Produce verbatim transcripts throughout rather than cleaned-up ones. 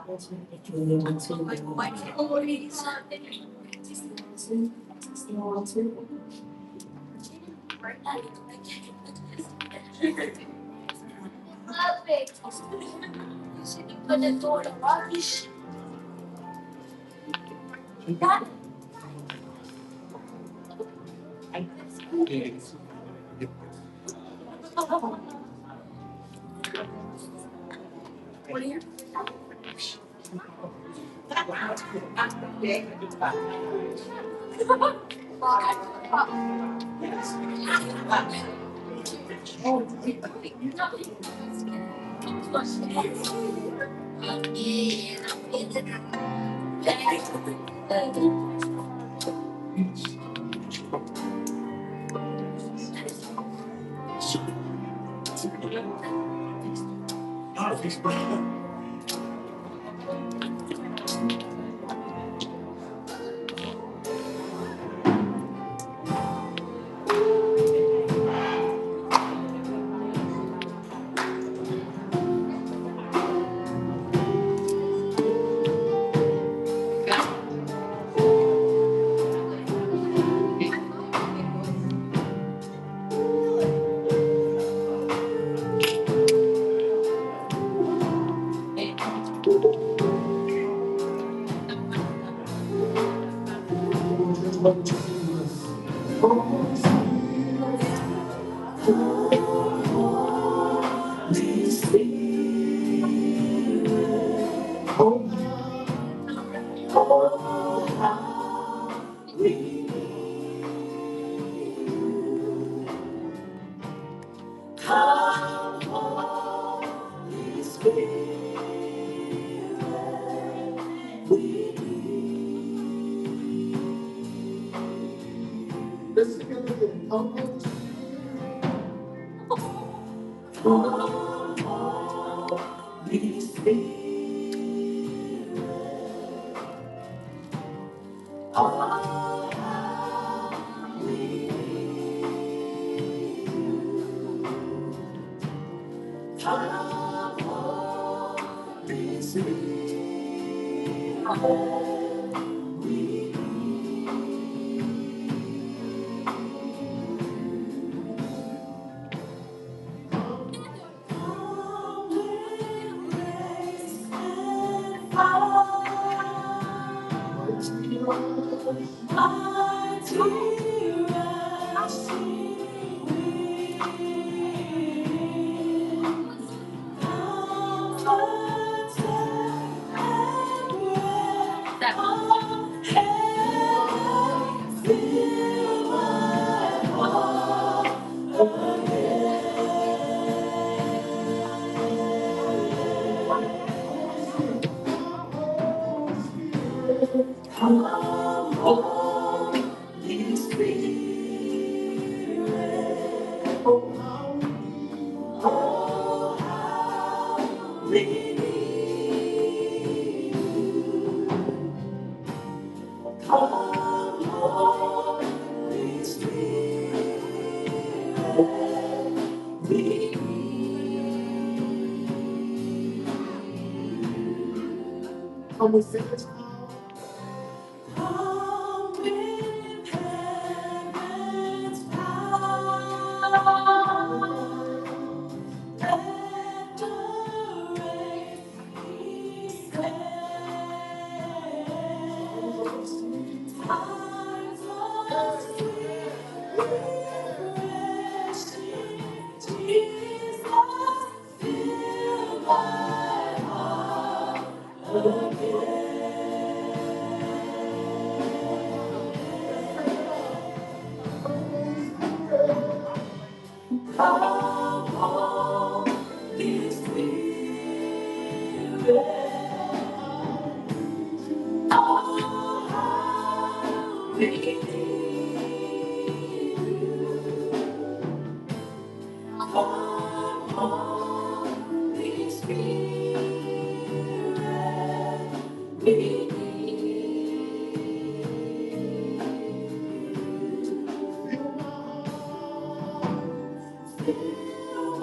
Let's sing it again. Come, Holy Spirit. Come, Holy Spirit. Oh, how we need you. Come, Holy Spirit. We need you. Come with grace and power. Mighty rushing wind. Comfort and breath of heaven. Fill my heart. Come, Holy Spirit. Oh, how we need you. Come, Holy Spirit, we need you. Come, we sing it. Come with heaven's power. Let the rain Come, Holy Spirit. Oh, how we need you. Come, Holy Spirit. We need you. Fill my heart.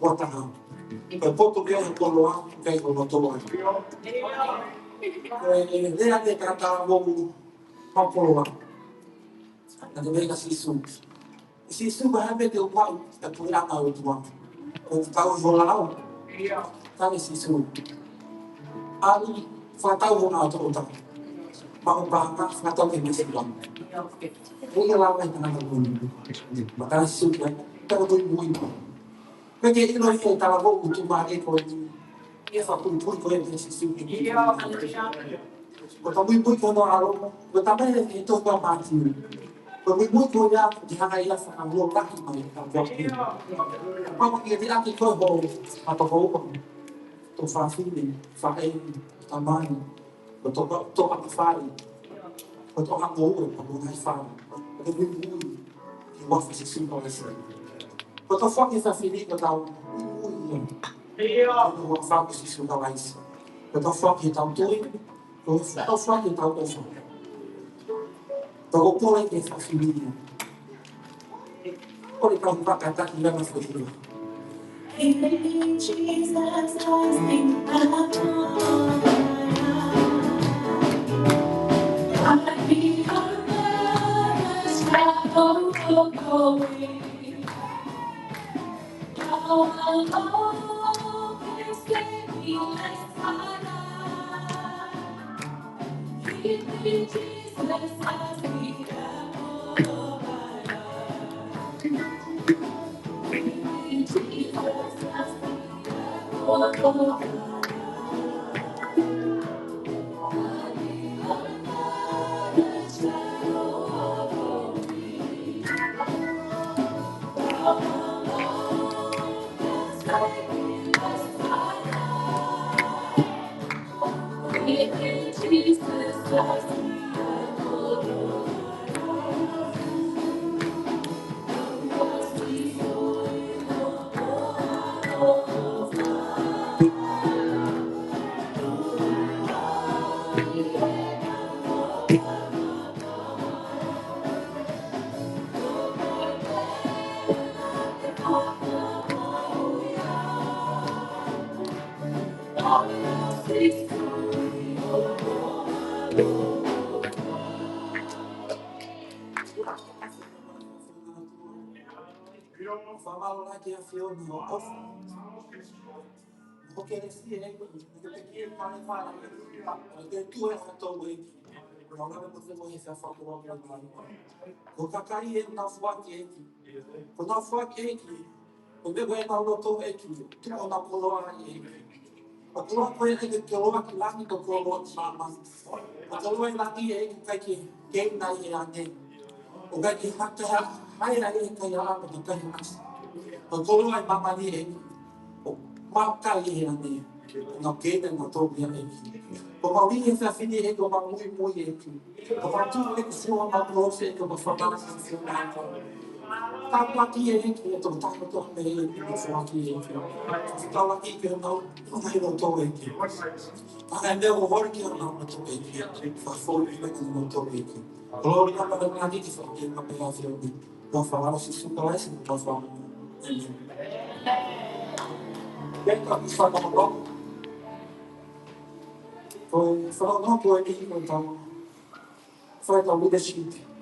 Ua taha. Ko e poto pē ʻo e koloa, ʻikai ko e loto ai. Ko e lea ʻa e talavou maʻu koloa. Naʻe pehē kia Sīsū, Sīsū, ko e hā e meʻa te u maʻu ʻi he puleʻanga ʻo e ʻOtua? Ko e tau ʻi ho lao. Tali ʻe Sīsū, ʻAlu, fakatau ho ngaahi ʻotoʻota, maʻu paʻanga, fakatau ki he masiva. ʻOku ʻikai lava ʻe he tangata ko eni. Pehē ʻe Sīsū, ʻikai, tau muimui. Pea ke ʻilo ʻe he talavou tuʻumālie ko eni, ʻe fakapuipui koe ʻe Sīsū. Ko ʻetau muimui ki hono ʻAlo, ko e talamai ʻe he tohi ko Mātiu, ko e muimui ko ia, ke hanga ʻe ia ʻo fakangaloʻi mai ʻa e ʻOtua. Kapau ʻe liʻaki koe ʻe ho ʻofefine, faʻē, tamai, ko e toʻa, toʻa mafai, ko e toʻa moʻui, ko e moʻui fai, ko e muimui ki he huafa ʻo Sīsū Kalaisi. Ko ʻetau foaki ki he fefine ko ʻetau muimui ia ki he huafa ʻo Sīsū Kalaisi. Ko ʻetau foaki ʻetau tui, ko ʻetau foaki ʻetau ʻofa. Ko e kole ki he fefine ia. Kole kau fakataki lana fefine. Fakamālō lahi ki he ʻAfiona ʻofa. Ko e kelesi ʻa e ʻEiki, ko e pekia ʻa e Faʻē, ko e tui ʻa e ʻOtua ʻEiki. Ko e lava mo e tui he sa fakua mo e mai. Ko e kakai ʻoku nau foaki ʻEiki. Ko ʻenau foaki ʻEiki. Ko e meʻa ko ē ʻenau loto ʻEiki. Tuku ʻenau koloa ʻEiki. Ko e koloa ko ē ʻEiki, koloa ki langi, ko e koloa ki māmani. Ko e koloa ʻi langi ʻEiki, ʻikai ke kei nai ʻe ane. ʻOku ʻikai ke hake ha, hai ʻa e kaihaʻa, ko e kaihaʻasi. Ko e koloa ʻi māmani ʻEiki. ʻOku maʻu kai ʻe ane. ʻOku nau kei nai mo tō mia ʻEiki. Ko mau ʻi he efiafi ni ʻEiki, ko mau muimui ʻEiki. Ko mau tuʻu ʻEiki, sio mau kolosi ʻEiki, ko mau fakala si sio mau kolosi. Tāpuaki ʻEiki, ʻe tō tāpuaki ʻEiki, mo foaki ʻEiki. Tāpuaki ʻEiki, ʻo mau, ʻo mau loto ʻEiki. Pea ʻi he meʻa ʻoku holi ki ai ʻenau loto ʻEiki. Fakafou ʻi he meʻa ʻoku nau loto ʻEiki. Kolōlia mo e langi ke fakakē maʻa pē ʻAfiona. Mo e huafa ʻo Sīsū Kalaisi, mo e huafa. ʻĒmeni. Pea ka ki fakamono. Ko e fakamono ko eni ko e tau fai ʻetau leadership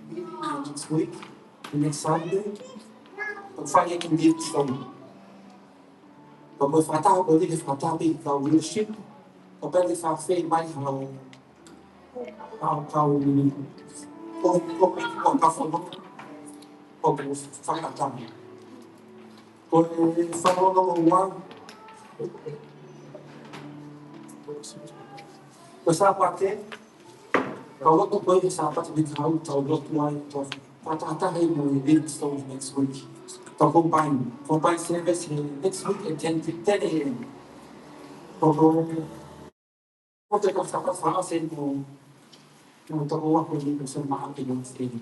meeting next week, next Sunday. Ko e fai ʻEiki meeting. Ko e fakataha ko eni ke fakataha pē ʻetau leadership. Ko e pehē fakafeʻiloaki mai hao, hao kau, ko, ko, ko ka fono, ko ka fakataha. Ko e fakamono ua. Ko e Sāpate, ka lotu ko e Sāpate ni ka hau tau lotu ai, tau fakataha mo e Livingstone next week. Tau combine, combine service he next week at ten, ten A M. Ko, ko, ko e Sāpate fakaʻosi mo, mo tau ako ni ko Sō Maʻake mo Sēni.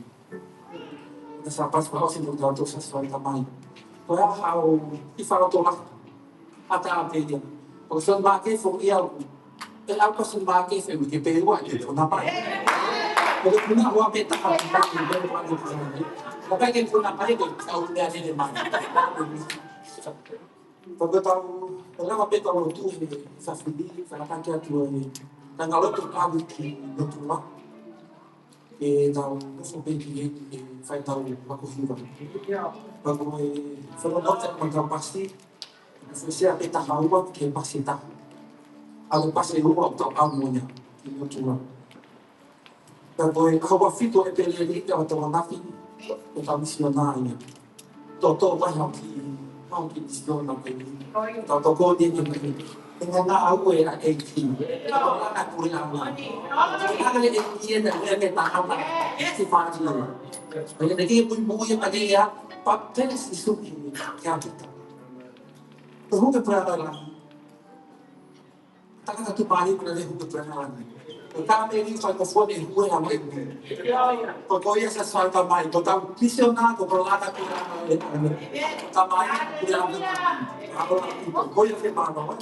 Ko e Sāpate fakaʻosi mo tau tau sasfai tamai. Ko e hau, ʻi fakato la. Ata a pē ia. Ko Sō Maʻake fo ia. ʻE lau ko Sō Maʻake fe mi ke pē ua ke tona pai. Ko e kuna ua pē taha ki ta ki pē ua ke tona pai. Ko pē ke kuna pai ko au te ane le mai. Ko e tau, ko e lava pē tau lotu he safili, sa la kake atu e. Tanga lotu kavi ki lotu la. Ke tau nofo pē ki he, ke fai tau makohiva. Pea ko e, fakamono atu mo tau pasi, Ko e sea pē taha ua ke pasi taha. ʻA e pasi ua ʻoku tau ʻamu ia ki lotu la. Pea ko e ʻaho ua fitu ʻEpeleli ʻe tau ʻamanaki ko e tau misiona ia. Tō tō mai hau ki, hau ki misiona ko eni. Tau tō ko eni ke mai. ʻE ngana au e a ʻEiki. Tau ana kule ana. Ana e ʻEiki e na e me taha ma. Si pati la. ʻE na ki muimui e pati ia. Papiteni Sīsū ki, ki ʻapita. Ko e huke pea la. Tangata tuʻumālie pea la huke pea la. Ko e taha mei he fai ko fua ne hue ha mai. Ko ko ia sa sai ka mai. Ko tau misiona ko ko la ka pea la. Ka mai pea la. Ko ko ia ke mano.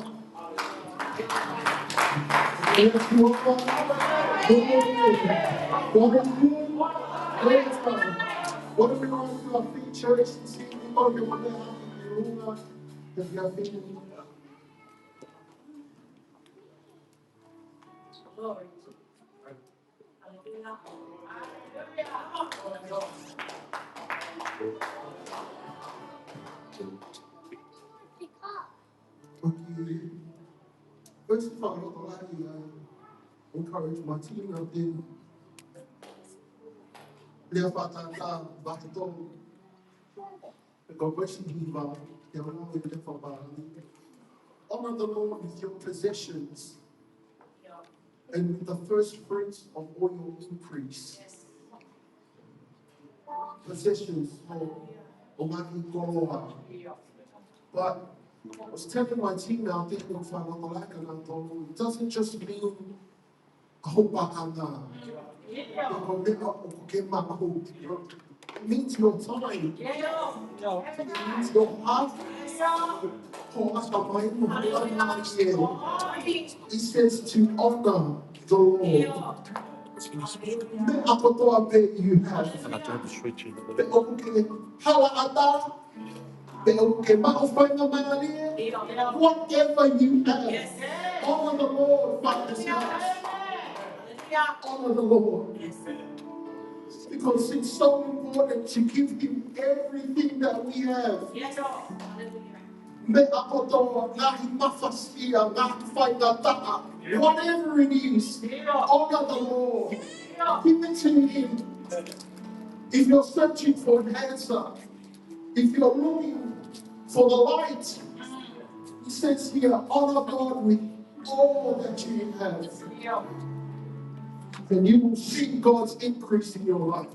What are we going to do? A free church this evening. Oh, you want to have the room? If you have been ʻOku ou first fakalotolahi ʻa e encourage my team out there. Lea fakatātā, vahe tolu. Ko e veesi hiva, ke ʻalu ʻo lea fakapālangi. Honor the Lord with your possessions and with the first fruits of all your increase. Possessions ʻo, ʻo e ngaahi koloa. But I was telling my team out there, ʻoku ou fakalotolahi kia nautolu, it doesn't just mean ʻa hoʻo paʻanga. Pe ko e meʻa ʻoku ke maʻu. It means your time. It means your heart. Hoʻo ʻatamai mo hoʻo laumālie. It says to honor the Lord. Meʻa kotoa pē you have. Pe ʻoku ke hala ʻatā, pe ʻoku ke maʻu faingamālie, whatever you have, honor the Lord, Father. Honor the Lord. Because it's so important to give him everything that we have. Meʻa kotoa, ngaahi mafasia, ngaahi faingataʻa, whatever it is, honor the Lord. Give it to him. If you're searching for an answer, if you're looking for the light, he says here, honor God with all that you have. And you will see God's increase in your life.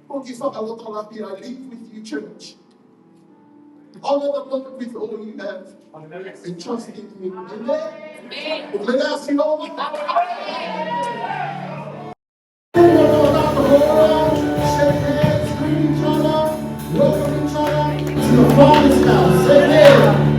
ʻOku ou fakalotolahi, I leave with you, church. Honor the Lord with all you have. And trust in him. Amen. Amen. Let us know. Shake hands, greet each other, welcome each other to the Father's house. Amen.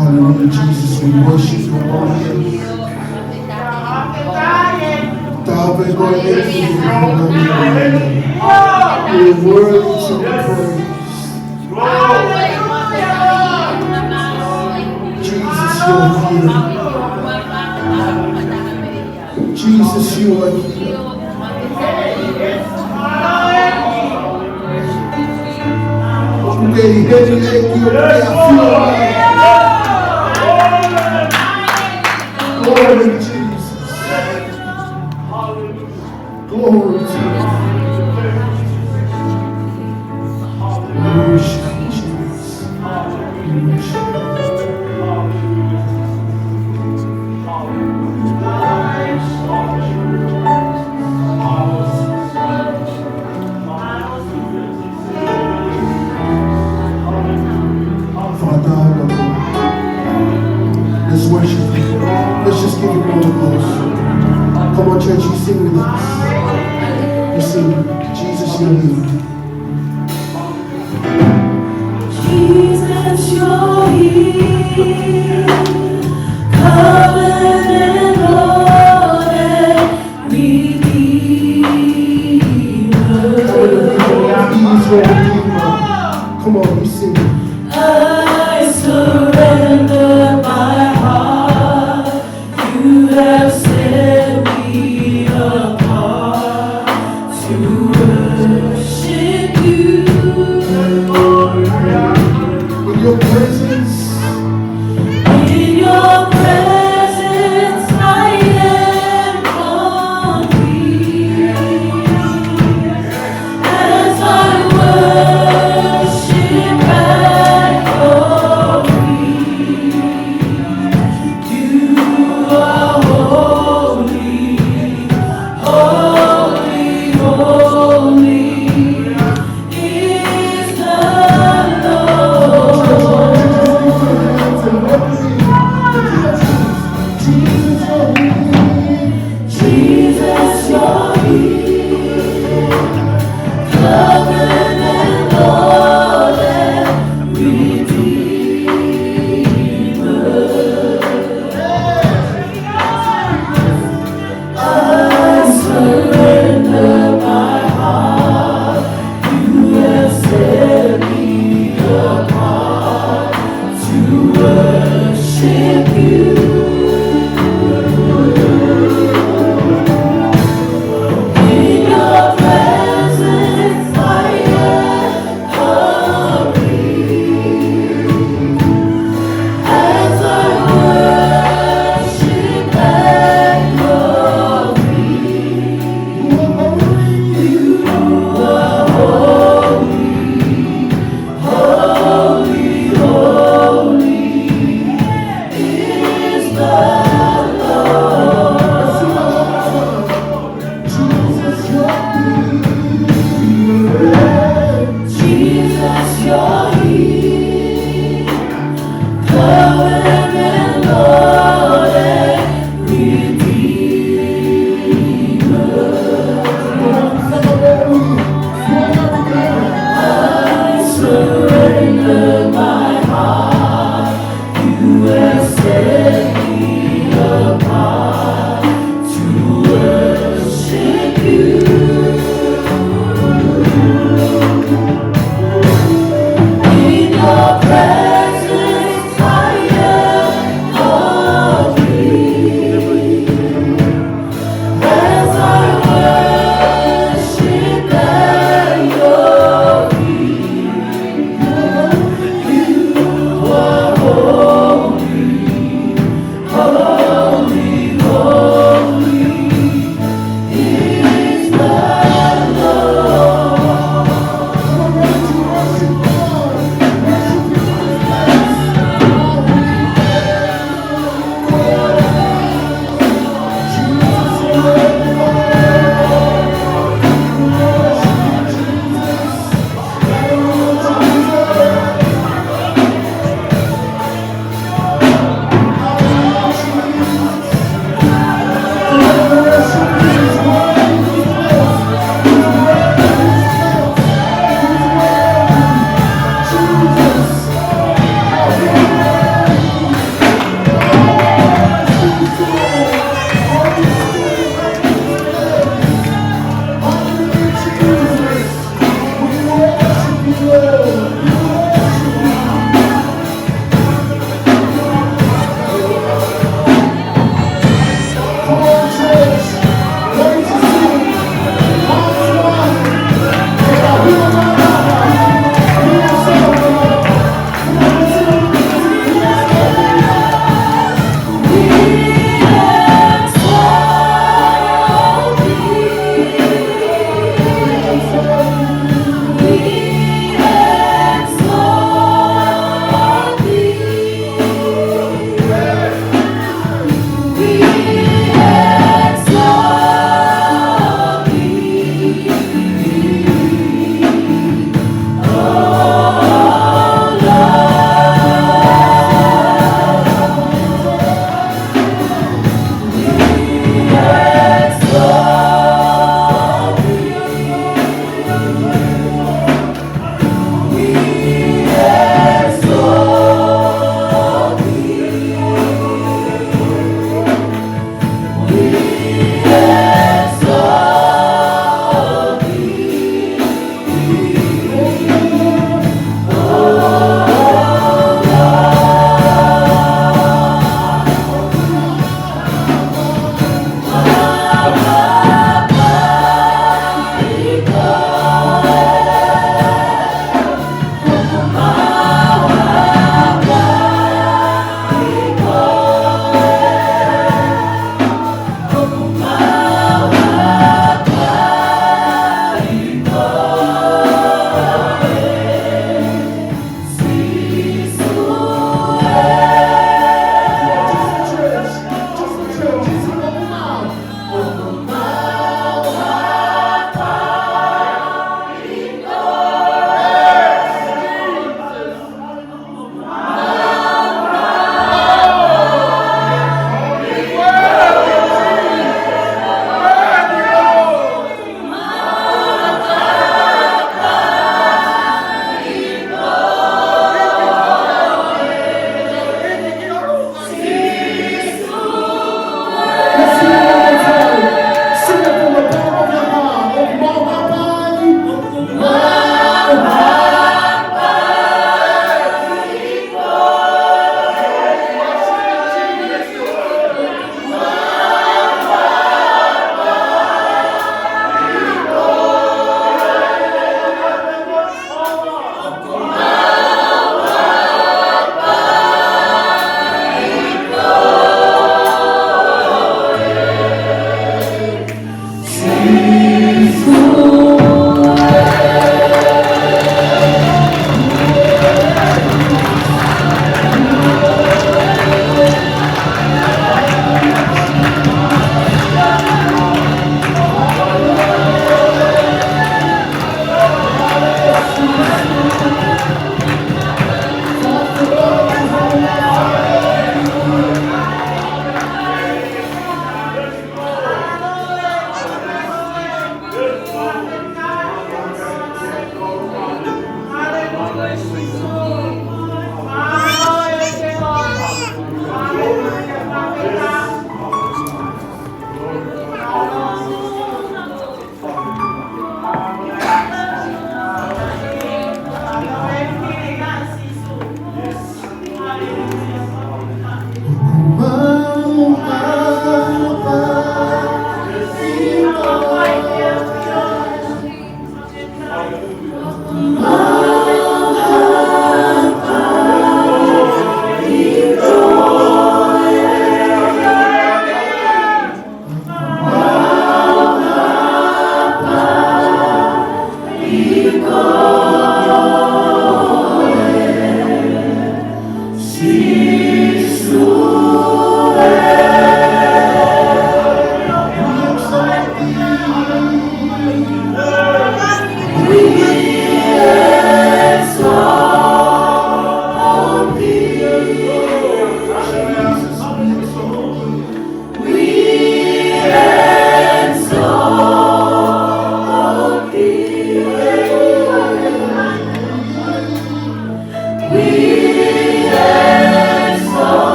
Hallelujah, Jesus, we worship your holy name. Tapu e koe ʻEiki. You're worthy to be praised. Jesus, you're here. Jesus, you are here. ʻOku ke ʻi heni ʻEiki, ʻoku ke ʻafio mai. Glory to Jesus. Glory to God. We worship you, Jesus. We worship you. Father, let's worship him. Let's just give him all the glory. Come on, church, you sing with us. You sing, Jesus, you're here. Jesus, you're here. Covenant, Lord, and Redeemer. Come on, you sing. I surrender my heart. You have set me apart to worship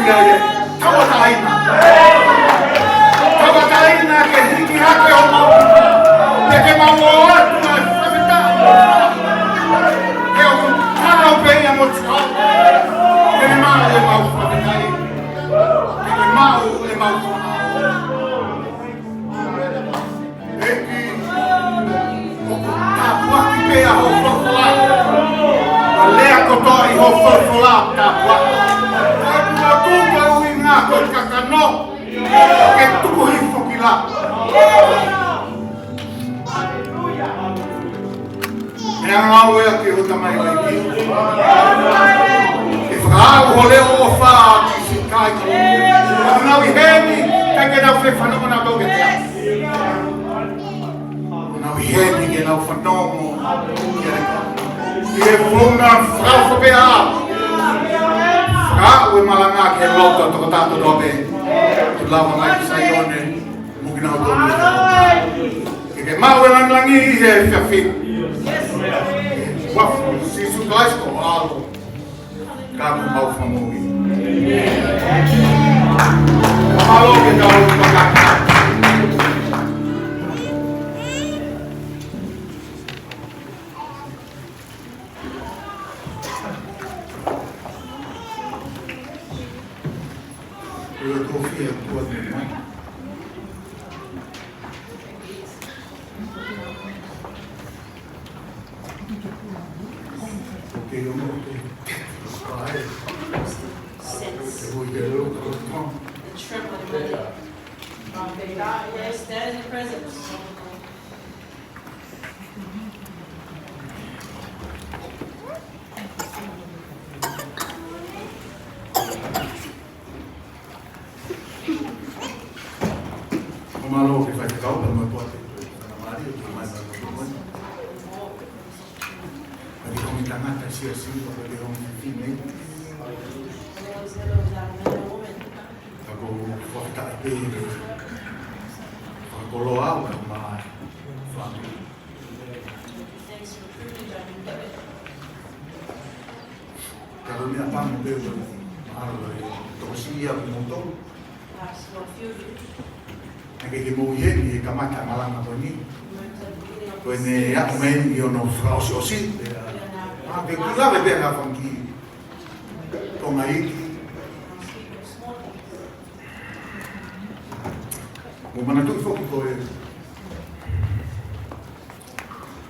Tauʻatāina. Tauʻatāina ke hiki hake homau. Te ke mau ō atu ʻo fakafetaʻi. He ʻoku tau pē ia mo Sihova. Ke ne maʻu ʻemau fakafetaʻi. Ke ne maʻu ʻemau fakafetaʻi. ʻEiki, ʻoku tāpuaki pē ʻa hoʻo folofola. Ko e lea kotoa ʻi hoʻo folofola ʻoku tāpuaki. Ka ʻoku tuku ʻa e ʻuhinga ko e kakano, ke tuku hifo ki lalo. Meʻangāue ʻaki ho tamai ʻEiki. Ke fakaaʻu ho leʻo ʻofa ki siʻi kakai. ʻOku nau ʻi heni, ʻikai ke nau fie fanongo nautolu kiate au. ʻOku nau ʻi heni ke nau fanongo kiate koe. ʻI he founga fakaofo pē ʻa e. Fakaaʻu e malanga ki he loto tokotaha kotoa pē. Ke lava mai ki Saione. Mo kinautolu. Ke ke maʻu e langilangi ʻi he efiafi ni. Huafa ʻo Sīsū Kalaisi ko ho ʻAlo. Ka ko homau Fakamoʻui. Mālō ke tau fakatapu. Ko e tōfia ʻOtua te mai. Ok, ʻoku ou te. Sense the trembling. From the dark, yes, stand in the presence. Mālō ki he faifekau, pea mo e poate, pea mo e mālie, pea mo e mālie. Pea ki he ongo tangata siasi, pea ki he ongo fefine. Ka ʻoku ou fakafetaʻi pē, fakakoloa au, pea mo e fāmili. Ka ko e meʻapango pē ʻoku ou mahalo ʻe tokosiʻi au kimoutolu. Naʻe ʻikai ke mou ʻi heni he kamata malanga ko eni. Ko ʻene aʻu mai eni ʻi hono fakaʻosiʻosi. ʻA, ke kula pē pea ka fanga kiʻi konga iiki. Mou manatuʻi foki ko e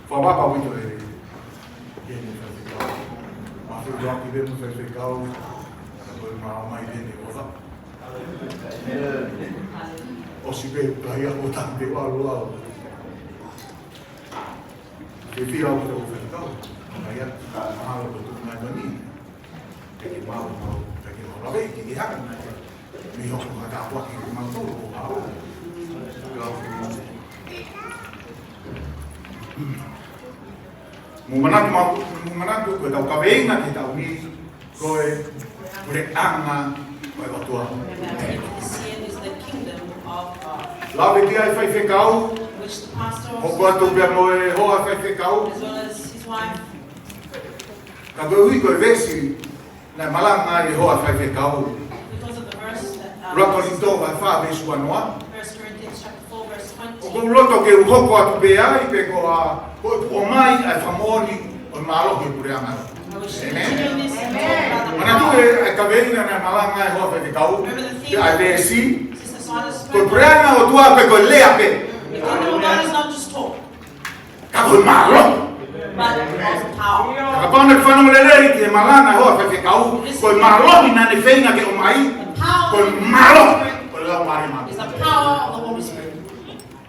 Fakapapauʻi ʻe he faifekau. Mafeʻiloaki pē mo e faifekau, ka ko e maama ʻi he ʻofa. ʻOsi pē ka ia ko tante wa lua. Ke fia au ko faifekau. Ka ia, ka mahalo ko tu mai mani. Ke ke mau, mau, ke ke mau lave, ke ke haka mai. Mei hoku fakatapuaki ke mau tolo, ʻo hau. Mou manatu mau, mou manatu ko ʻetau kaveinga ki he taʻu ni, ko e puleʻanga ʻo e ʻOtua. This year is the kingdom of God. Lave ki ai faifekau, Which the pastor hoko atu pea mo e hoa faifekau. As well as his wife. Ka koeʻuhi ko e veesi naʻe malanga ai e hoa faifekau. Because of the verse that, uh, Ua Kolinitō vahe fā veesi uanoa. First Corinthians chapter four, verse twenty. ʻOku ou loto ke u hoko atu pē ai, pe ko e, ko e tuʻu mai ʻa e fakamoʻoni ʻo e mālohi ʻo e puleʻanga. I was sharing this with my brother. Manatuʻi e kaveinga naʻe malanga ai e hoa faifekau. Remember the theme? Pea ʻa e veesi. Sister Sanders spoke. Ko e puleʻanga ʻo e ʻOtua ʻoku ʻikai ko e lea pē. The kingdom of God is not just talk. Ka ko e mālohi. But it has power. Kapau naʻe fanongo lelei ki he malanga ʻa e hoa faifekau, ko e mālohi naʻá ne feinga ke ʻomai, ko e mālohi ʻo e Laumālie Māʻoniʻoni. Is the power of the Holy Spirit.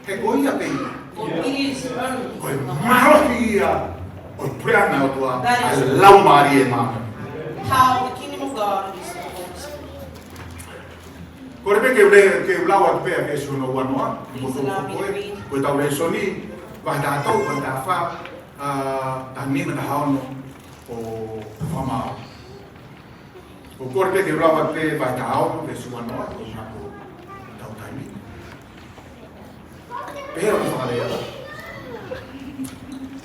He ko ia pē ia. For it is only Ko e mālohi ia ʻo e puleʻanga ʻo e ʻOtua, ʻa e Laumālie Māʻoniʻoni. Power of the kingdom of God is the Holy Spirit. Kole pē ke u le-, ke u lau atu pē ʻa e veesi hono uanoa, Please allow me to read. Ko ʻetau lēsoni, vahe taha tolu, vahe taha fā, ʻa, taha nima, taha ono, ʻo fakamaau. ʻOku ou kole pē ke u lau atu pē vahe taha ono, veesi uanoa, ko e ʻuhinga ko ʻetau taimi. Pehē ʻoku fakalea.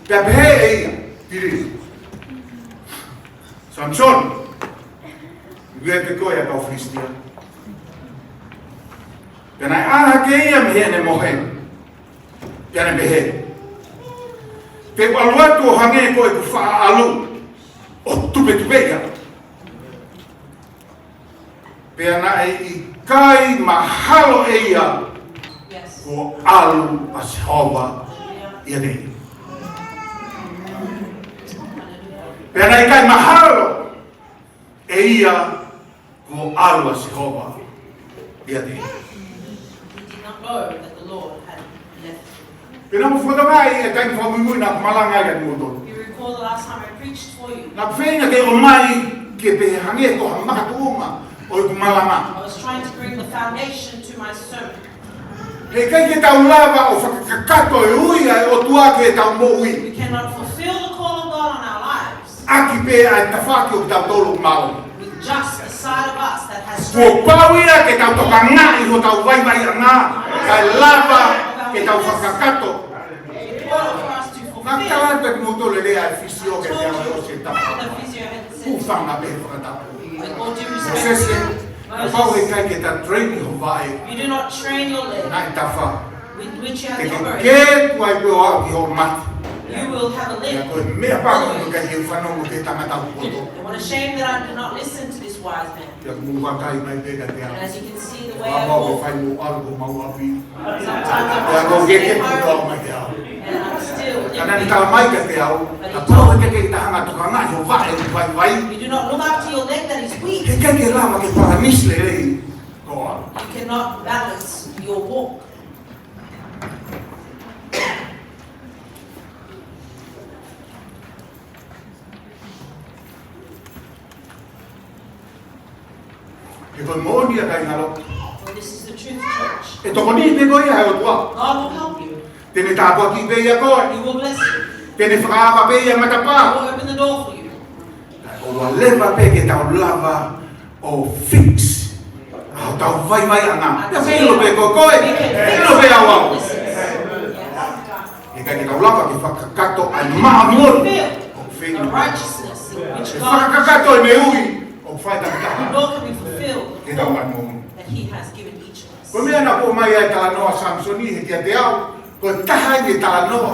Pea pehē ʻe ia, Pili. Samisoni, Ui atu koe ʻa e kau Filisitia. Pea naʻe ʻā hake ia mei heʻene mohe. Pea ne pehē, Te u ʻalu atu ʻo hangē ko ʻeku faʻa ʻalu ʻo tupetupe ia. Pea naʻe ʻikai mahalo ʻe ia kuo ʻalu ʻa Sihova ʻiate ia. Pea naʻe ʻikai mahalo ʻe ia kuo ʻalu ʻa Sihova ʻiate ia. He did not know that the Lord had left him. Pea naʻa ku fakatokangaʻi e taimi fakamuimui naʻa ku malanga ai kiate kimoutolu. You recall the last time I preached for you. Naʻa ku feinga ke ʻomai ke pehē hangē ko ha makatuʻunga ʻo ʻeku malanga. I was trying to bring the foundation to my sermon. He ʻikai ke tau lava ʻo fakakakato e ui ʻa e ʻOtua ki heʻetau moʻui. We cannot fulfill the call of God on our lives ʻaki pē ʻa e tafaʻaki ʻo kitautolu ʻoku māʻoniʻoni. With just the side of us that has strength. Kuo pau ia ke tau tokangaʻi hotau vaivaiʻanga, kae lava ke tau fakakakato. In order for us to fulfill, naʻa ku tala atu kiate kimoutolu e lea ʻa e fisio kiate au, ʻo se tapa. The physio had said, hūfanga pē he fakatapu. With all due respect, Mōsese, Moses, kapau he ʻikai ke ta train ho vaʻe, you do not train your leg, naʻe tafa. With which you have the orange, te ke kē tuai pē ʻo aʻu ki hoʻo mate. You will have a limp. Pea ko e meʻa pē ʻoku ʻikai ke u fanongo ki he tangata poto. And what a shame that I did not listen to this wise man. Pea ʻoku mou vakai mai pē kiate au. And as you can see the way I walk, ʻoku ou fai mo ʻalu ki homau ʻapi. Sometimes I walk to my home, pea ʻoku ou kē kē pē ʻo aʻu mai kiate au. And I'm still limping. Ka naʻa ne tala mai kiate au, kapau he ʻikai ke ta hanga ʻo tokangaʻi ho vaʻe ʻoku vaivai, you do not look after your leg that is weak, he ʻikai ke lava ke palanisi lelei hoʻo ʻalu. You cannot balance your walk. He ko e moʻoni ia, kāinga lotu. For this is the truth, church. ʻE tokoni pē koe ia ʻe he ʻOtua. God will help you. Te ne tāpuakiʻi pē ia koe. He will bless you. Te ne fakaava pē ia e matapā. He will open the door for you. Kae ʻoua leva pē ke tau lava ʻo fix ʻa hotau vaivaiʻanga. Pea ʻilo pē ko koe, ʻilo pē au au. He ʻikai ke tau lava ke fakakakato ʻa e māʻoniʻoni ʻoku feinga. The righteousness which God, ke fakakakato ʻene ui ʻoku fai takitaha. Nor can we fulfill the call that he has given each of us. Ko e meʻa naʻe ʻomai ai e talanoa ʻo Samisoni he kiate au, ko e taha ia e talanoa.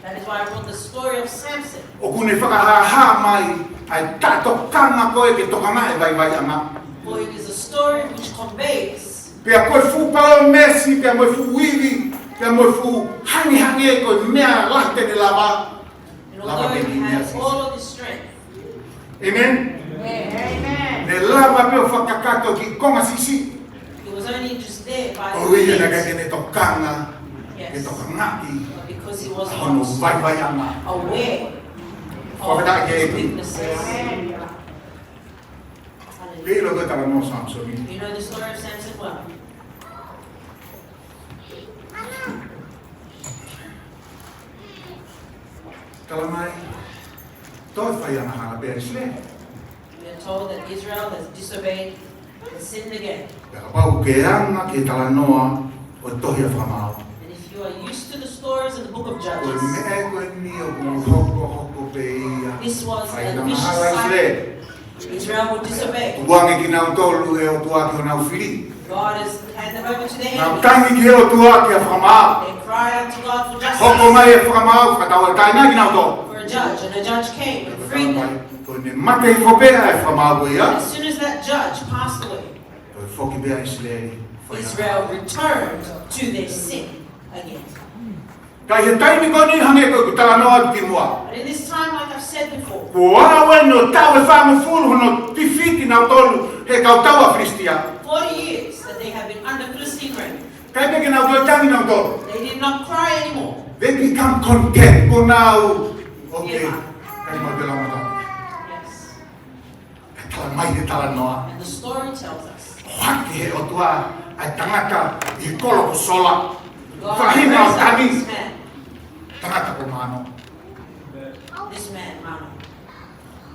That is why I brought the story of Samson. ʻOku ne fakahāhā mai ʻa e taʻetokanga ko ē ke tokangaʻi e vaivaiʻanga. For it is a story which conveys. Pea ko e fuʻu palōmesi, pea mo e fuʻu ivi, pea mo e fuʻu hangehangē ko e meʻa lahi te ne lava. And although he has all of his strength, Amen? Amen. Ne lava pē ʻo fakakakato ki he konga siʻisiʻi. He was only just there by the feet. ʻOku ʻikai ke ne tokanga, ke tokangaʻi, but because he was not aware, ʻa hono vaivaiʻanga. Fakafetaʻi ki he ʻEiki. Weaknesses. Amen. Hallelujah. Ke ʻilo koe e talanoa ʻo Samisoni. You know the story of Samson well. Tala mai, toe fai angahala pē ʻa ʻIsileli. We are told that Israel has disobeyed and sinned again. Pea kapau ʻoku ke anga ki he talanoa ʻo e tohi ʻa Fakamaau, and if you are used to the stories in the book of Judges, ko e meʻa ko eni ʻoku hokohoko pē ia. This was a vicious cycle. Fai angahala ʻa ʻIsileli. Israel would disobey. Tukuange kinautolu ʻe he ʻOtua ki honau fili. God has handed them over to their enemies. Nau tangi ki he ʻOtua ki ha fakamaau. They cried unto God for justice. Hoko mai e fakamaau, fakatauʻatāina kinautolu. For a judge, and a judge came and freed them. Ko ʻene mate hifo pē ʻa e fakamaau ko ia, as soon as that judge passed away, toe foki pē ʻa ʻIsileli. Israel returned to their sin again. Ka ʻi he taimi ko eni hangē ko ʻeku talanoa atu kimuʻa. But in this time, like I've said before, kuo aʻu eni ʻo taʻu ʻe fāngofulu hono tifiti kinautolu ʻe he kau tau ʻa Filisitia. Forty years that they have been under Philistine reign. ʻIkai pē ke nau toe tangi kinautolu. They did not cry anymore. They become content. Kuo nau, okay. Yeah. ʻIkai mau te lama tau. Yes. Kae tala mai he talanoa, and the story tells us, ʻohake ʻe he ʻOtua ʻa e tangata ʻi he kolo ko Sola. God raised up this man. Faʻahinga ʻo Tani. Tangata ko Mano. This man, Mano.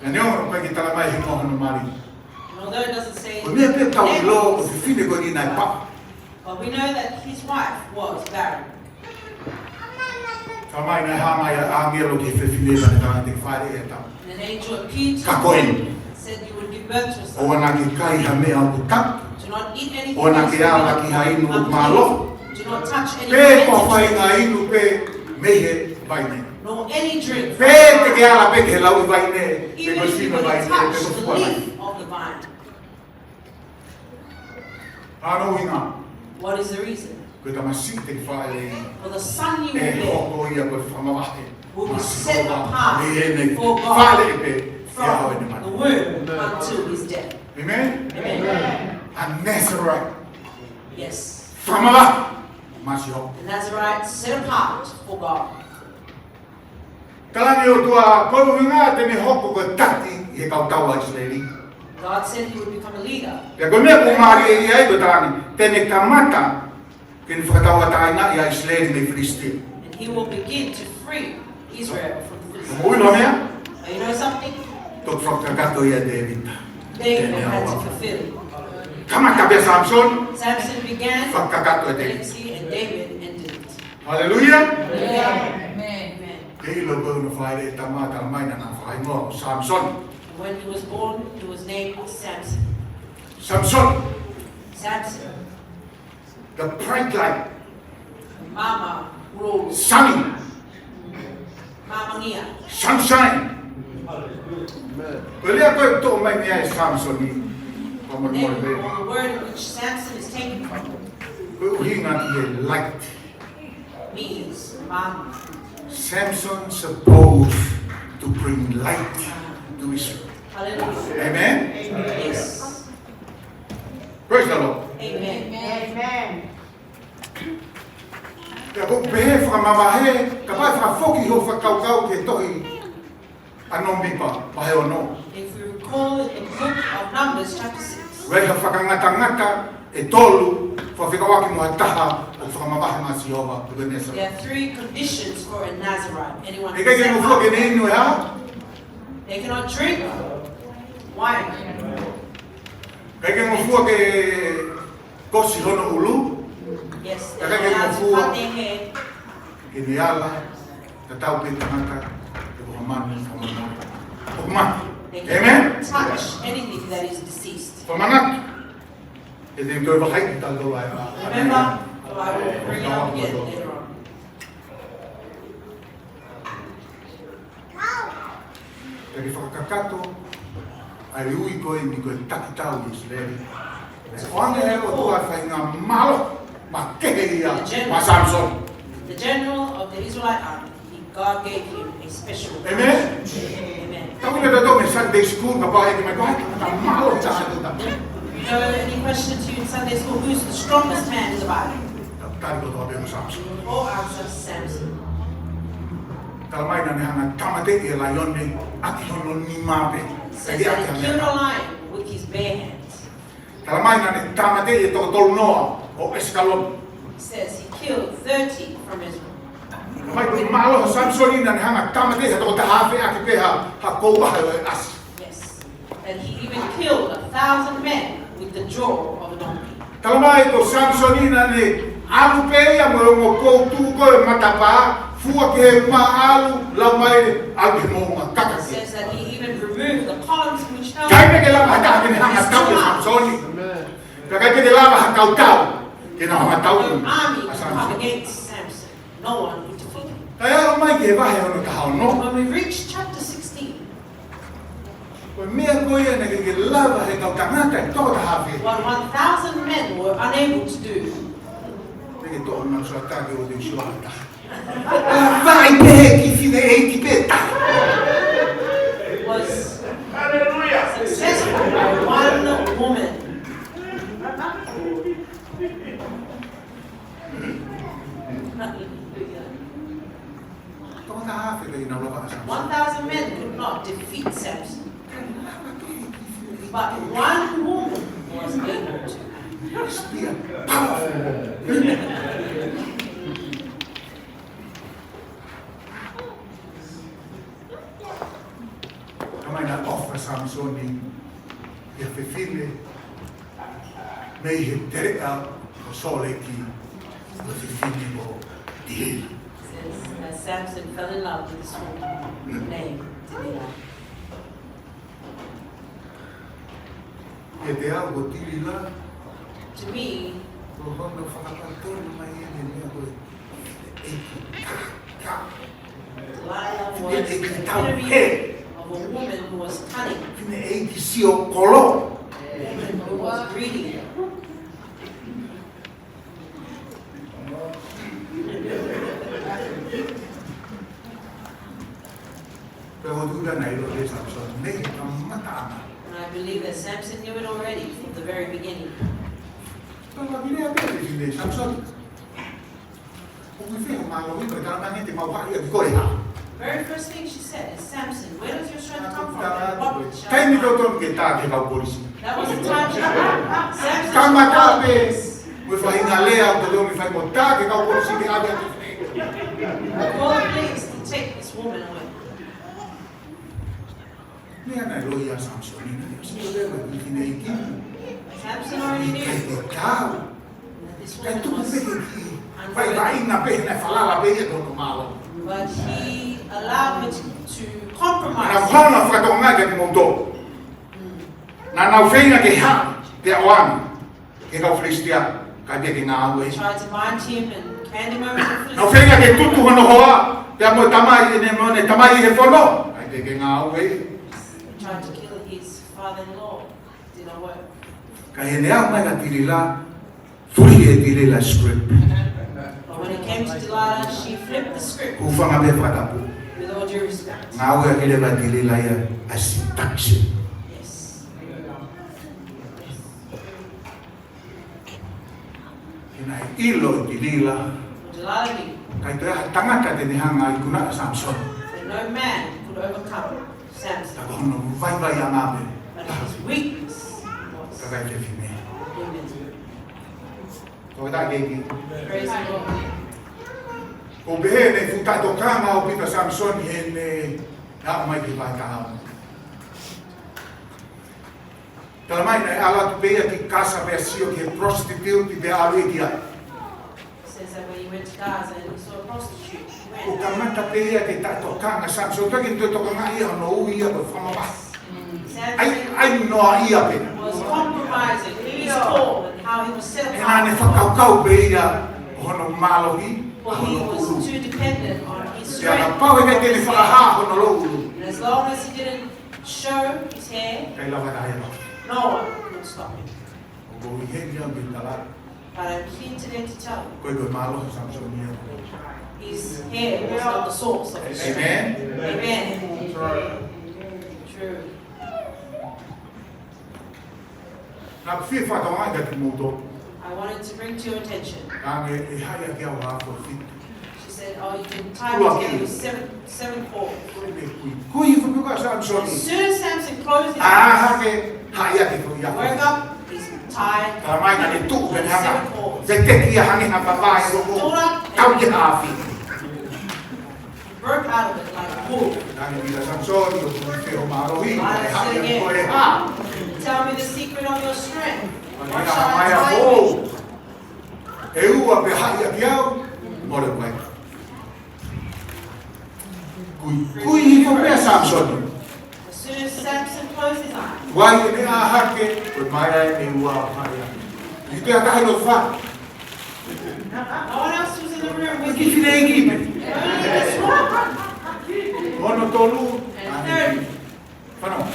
Pea neongo ʻoku ʻikai ke tala mai he hingoa hono mali, and although it doesn't say the name of this, ko e meʻa pē ʻoku tau ʻilo, ko e fefine ko eni naʻe paʻu. But we know that his wife was barren. Tala mai naʻe hā mai ʻa e ʻāngelo ki he fefine pea ne tala ange, fāʻeleʻi e tama. And an angel appeared to her, ka ko eni, said, That you would give birth to a son. ʻOua naʻa ke kai ha meʻa ʻoku tatu. Do not eat anything ʻOua naʻa ke ala ki ha inu ʻoku mālohi. Do not touch any Pe ko ha faʻahinga inu pē mei he vaine. Nor any drink. Pe te ke ala pē ki he lauʻi vaine, pe ko e sino vaine, pe ko e fua vaine. Even if you touch the leaf of the vine. Hā hono ʻuhinga? What is the reason? Ko e tamasiʻi te ke fāʻeleʻi, For the son you will bear ʻe hoko ia ko e fakamavahe will be set apart for God from the womb until his death. Amen? Amen. A Nazarite. Yes. Fakamavahe maʻa Sihova. A Nazarite set apart for God. Talaange ʻe he ʻOtua, ko e ʻuhinga te ne hoko ko e taki ʻi he kau tau ʻa ʻIsileli. God said he would become a leader. Pea ko e meʻa ʻoku mālie ai ko e talaange, te ne kamata ke ne fakatauʻatāinaʻi ʻa ʻIsileli mei Filisitia. And he will begin to free Israel from the Philistines. Mou ʻilo ha meʻa? But you know something? Toki fakakakato ia ʻe Tēvita. David had to fulfill. Kamata pē ʻa Samisoni. Samson began, fakakakato ʻe Tēvita. Legacy, and David ended it. Haleluia. Amen. Amen. Kei lo ko no fai le tama tama ina na fai mo Samson. When he was born, he was named Samson. Samson. Samson. The bright light. Māmā, role. Sunny. Māmā ngia. Sunshine. Ko e lea ko ē ʻoku toʻo mai mei ai ʻe Samisoni. Ko e Name of the word in which Samson is taken from. Ko e ʻuhinga ki he light. Means, māmā. Samson supposed to bring light to Israel. Hallelujah. Amen? Yes. Praise the Lord. Amen. Amen. Pea ʻoku pehē fakamavahe, kapau ʻe fakafoki hoʻo fakakaukau ki he tohi ʻa Nōmipa, vahe ono. If we recall in the book of Numbers, chapter six, ʻOku ʻi ai ha fakangatangata ʻe tolu, fakafekauʻaki mo ha taha ʻoku fakamavahe maʻa Sihova, ʻoku ne sa. There are three conditions for a Nazarite. Anyone can set apart. ʻIkai ke ngofua ke ne inu ʻe hā? They cannot drink wine. ʻIkai ke ngofua ke kosi hono ʻulu. Yes, they are allowed to cut their hair. ʻIkai ke ngofua ke ne ala, tatau pē tangata, ʻe ko ha manu, ha manu. ʻOku mate. Amen? They cannot touch anything that is deceased. Fakamanatu. ʻE te toe vakai ki talo ai. Remember, for I will bring it up again later on. Pea ke fakakakato ʻa e ui ko eni ko e taki tau ʻi ʻIsileli. ʻOange ʻe he ʻOtua ʻa e faʻahinga mālohi makehe ia maʻa Samisoni. The general of the Israelite army, he, God gave him a special. Amen. Amen. Tau ina tautolu mei Sunday school, kapau ʻe ʻeke mai ko hai, ka mālohi taha ʻi he Tohi Tapu. You know, any question to you in Sunday school, who's the strongest man in the Bible? Tali kotoa pē mo Samisoni. All answer Samson. Talamai naʻa ne hanga ʻo tāmateʻi e laione ʻaki hono nima pē. Says that he killed a lion with his bare hands. Talamai naʻa ne tāmateʻi e toko tolu noa ʻo ʻEsikaloni. Says he killed thirty from Israel. Talamai ko e mālohi ʻo Samisoni naʻa ne hanga ʻo tāmateʻi ha toko taha afe ʻaki pē ha, ha kouʻahe ʻo e ʻasi. Yes. And he even killed a thousand men with the jaw of a donkey. Talamai ko Samisoni naʻa ne ʻalu pē ia mo e ongo poutu ko e matapā, fua ki he uma, ʻalu, lau mai, ʻalu ki he moʻunga, kaka. Says that he even removed the columns which held. ʻIkai pē ke lava ha taha ke ne hanga ʻo tau ʻe Samisoni. Amen. Pea ʻikai pē ke lava ha kau tau ke nau hanga ʻo tau ʻe Samisoni. No army could come against Samson. No one would defeat him. Kae ʻalu mai ki he vahe hono taha ono. When we reach chapter sixteen, Ko e meʻa ko ia naʻe ʻikai ke lava ʻe he kau tangata ʻe toko taha afe. What one thousand men were unable to do. Naʻe ʻikai ke toʻo ʻenau sōtaki ʻo te sua ata. Lava ai pē he kiʻi fine ʻeiki pē taha. Was successful by one woman. Hallelujah. Toko taha afe ʻikai ke nau lava ʻa Samson. One thousand men could not defeat Samson. But one woman was able to. Spear, powerful. Talamai naʻe ʻofa ʻa Samisoni ʻi ha fefine mei he teleʻa ʻo Sōleki, ko e fefine ko Tilila. Says, uh, Samson fell in love with this woman named Delilah. Kiate au ko Tilila. To me, ko hono fakapatonu mai ʻene meʻa ko e ʻeikitau. Delilah was the epitome of a woman who was cunning, fefine ʻeiki sio kolo, who was greedy. Pea ʻoku ou tui naʻe ʻilo ʻe Samisoni mei he kamataʻanga. And I believe that Samson knew it already from the very beginning. Pea ʻoku ne pehē ʻe Samisoni, ʻoku ʻi fē hoʻo mālohi, pea talamai ʻe koe te mau haʻi ʻaki koe, hā? Very first thing she said is, "Samson, where does your strength come from? And what shall I do?" Taimi totonu ke tā ki he kau polisi. That was the time she Samson kamata pē mo e faʻahinga lea ʻoku totonu ke fai mo tā ki he kau polisi ke ʻave ʻaki. Call the police to take this woman away. Meʻa naʻe ʻiloʻi ʻa Samisoni, naʻe sio leva ki he fefine ʻeiki. Samson already knew ʻikai ke tau. That this woman was unfit. Kae tuku pē ki he vaʻinga pē naʻe falala pē ia ki hono mālohi. But he allowed her to, to compromise. Naʻa nau hanga ʻo fakatokangaʻi kiate kimoutolu. Mm. Naʻa nau feinga ke haʻi, ke ʻoange ki he kau Filisitia, kae ʻikai ke ngāue. Tried to bind him and hand him over to the Philistines. Nau feinga ke tutu hono hoa, pea mo e tamai, ʻene mo ʻene tamai ʻi he fono, kae ʻikai ke ngāue. Tried to kill his father-in-law. Did not work. Ka ʻi heʻene aʻu mai kia Tilila, fuli ʻe Tilila script. But when it came to Delilah, she flipped the script. Hūfanga pē he fakatapu. With all due respect. Ngāueʻaki leva ʻe Tilila ia ʻa e seduction. Yes. He naʻe ʻilo ʻe Tilila, Delilah knew ʻikai toe ʻi ai ha tangata te ne hanga ʻo ikunaʻi ʻa Samisoni. That no man could overcome Samson. Ka ko hono vaivaiʻanga pē. But his weakness was kakai fefine. Women. Ko e taʻe keiki. Praise the Lord. ʻOku pehē ʻe he fuʻu taʻetokanga ʻo Pita Samisoni heʻene aʻu mai ki he vaitaha. Talamai naʻe ʻalu atu pē ia ki Kasa pea sio ki he prostitute pea ʻalu ia ki ai. Says that when he went to Gaza and he saw a prostitute, he went. ʻOku kamata pē ia ke taʻetokanga ʻa Samisoni, ʻikai ke ne toe tokangaʻi ia hono ui ia ko e fakamavahe. Samson ʻAi, ʻai noa ia pē. Was compromising who he saw and how he was set apart. He naʻa ne fakakaukau pē ia hono mālohi, well, he hono was ʻulu. Too dependent on his strength. Pea kapau he ʻikai te ne fakahā hono ʻulu, and as long as he didn't show his hair, ʻikai lava ʻe ha taha ia. No one could stop him. ʻOku ou ʻi heni au ke tala. But I'm here today to tell you. Ko e mālohi ʻo Samisoni ia. His hair was not the source of his strength. Amen. Amen. True. Naʻá ku fie fakatokangaʻi kiate kimoutolu. I wanted to bring to your attention. Naʻá ne haʻi ʻaki au ʻa e fitu. She said, "Oh, you can tie me together with seven, seven cords." Ko e meʻa kuikui ko ē ʻa Samisoni. As soon as Samson closed his eyes, ʻā hake, haʻi ʻaki ko ia. Woke up, he's tied. Talamai naʻá ne tuʻu pē seven cords. Pea ne hanga ʻo veteki ia hangē ha vavae ʻoku tau ke hafi. Stood up and broke out of it like a wolf. Naʻá ne pehē kia Samisoni, ʻoku ʻi fē hoʻo mālohi, te ne haʻi ʻaki koe, hā? Tell me the secret of your strength. What shall I tie you? ʻE ua pea haʻi ʻaki au, mole mai. Kuikui hifo pē ʻa Samisoni. As soon as Samson closed his eyes, ʻai ʻene ʻā hake, ko e meʻa ia ʻe ua ʻo haʻi ʻaki. ʻIkai ha taha ʻilo fa. No one else was in the room with him. Ko e kiʻi fefine ʻeiki pē. Only this one. Hono tolu. And third. Fanongo.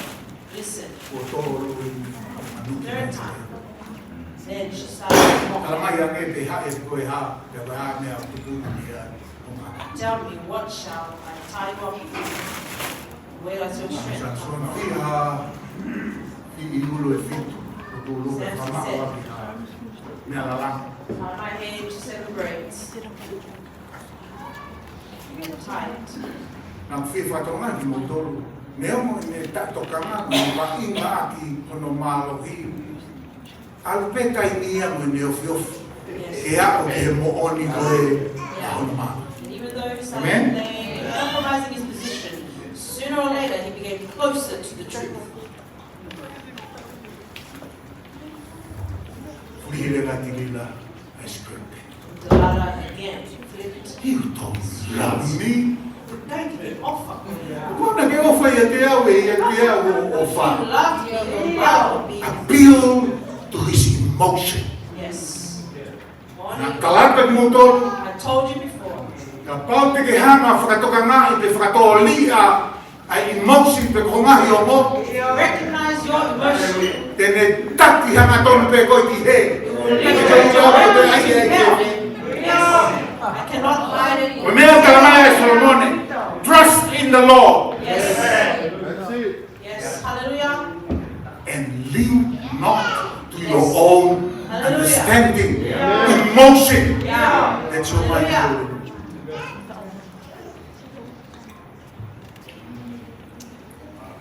Listen. Kuo tō ʻolunga ʻa e manu. Third time. Then she started to mock. Talamai ange pe haʻi ʻaki koe hā, pe ko e hā e meʻa ʻoku tuku ʻi ai. Tell me, what shall I tie you up with? Where does your strength come from? Samisoni, fiha, fiha ʻi ʻulu ʻe fitu, ʻo tū ʻulu ʻe fā, Samson said, ʻaki ha meʻa lalahi. Tie my hair to seven braids. Naʻá ku fie fakatokangaʻi kimoutolu. Neongo ʻene taʻetokanga, mo e vaʻinga ʻaki hono mālohi, ʻalu pē taimi ia mo ʻene ofiofi ke aʻu ki he moʻoni ko ē ʻa hono mālohi. Amen? Even though Samson lay compromising his position, sooner or later he became closer to the truth. Fuli leva ʻe Tilila ʻa e script. Delilah again flipped. You don't love me. Thank you, offer. Kuo ke ʻofa ʻiate au, ʻe ʻiate au ʻo ʻofa. You love me, you love me. Appeal Emotion. Yes. Naʻá ku tala atu kiate kimoutolu, I told you before. Kapau te ke hanga ʻo fakatokangaʻi pe fakatōliʻa ʻa e emotion pe ko e ngaahi ongo, recognize your emotion, te ne taki hangatonu pē koe ki hē. It will lead you to hell. Yes. I cannot hide it. Ko e meʻa ʻoku talamai ʻe Solomone, trust in the Lord. Yes. That's it. Yes, hallelujah. And lean not to your own understanding, emotion. Yeah. That's your mind. Hallelujah.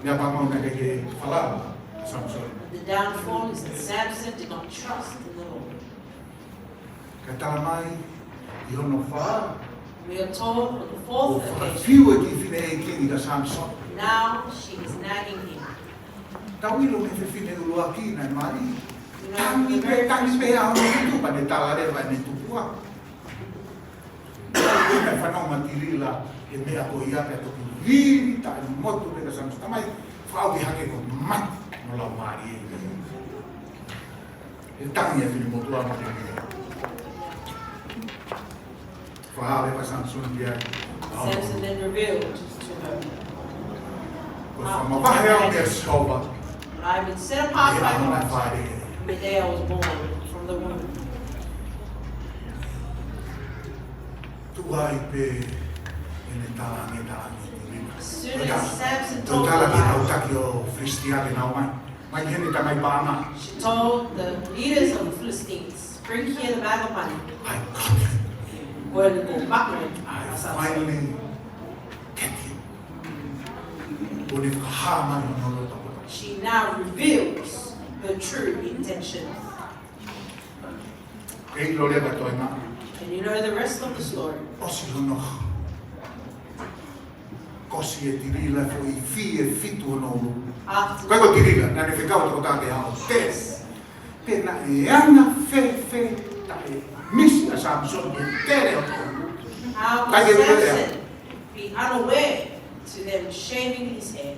Meʻapango naʻe ʻikai ke falala ʻa Samisoni. The downfall is that Samson did not trust in the Lord. Ka talamai ʻi hono fā, we are told on the fourth occasion, ʻoku fakafiu e kiʻi fineʻeiki ni kia Samisoni. Now she is nagging him. Tau ʻilo mei he fefine ʻuluaki naʻe mali. You know, tangi pē, tangi pē ʻa hono tutu, pea ne tala leva ʻene tupuʻa. Naʻe fanongo ʻa Tilila he meʻa ko ia pea toki vili taʻemotu pē kia Samisoni. Talamai, fakaʻau ke hake ko e mate hono laumālie. ʻE tangi e finemotuʻa mo e fineʻeiki. Fakaʻau ʻe Samisoni ki ai, Samson then revealed to her, ko e fakamavahe au meia Sihova, I've been set apart by God from the day I was born, from the womb. Tuʻu ai pē ʻene tala ange, tala ange Tilila. As soon as Samson told her, tala ki he kau taki ʻo e Filisitia ke nau ō mai. Mai heni e tamai paʻanga. She told the leaders of the Philistines, "Bring here the bag of money." I got it. Ko e ngaahi paʻanga. I finally get it. Kuo ne fakahā mai hono loto. She now reveals her true intention. Kei ʻilo leva e toenga. And you know the rest of the story. ʻOsi hono kosi ʻe Tilila e foʻi fī ʻe fitu hono ʻulu. After. Ko e ko Tilila, naʻá ne fekau e tokotaha ke ʻalu ʻo tele. Pe naʻe anga fēfē taʻemisi ʻa Samisoni ke tele hono ʻulu. How could Samson be unaware to them shaving his head?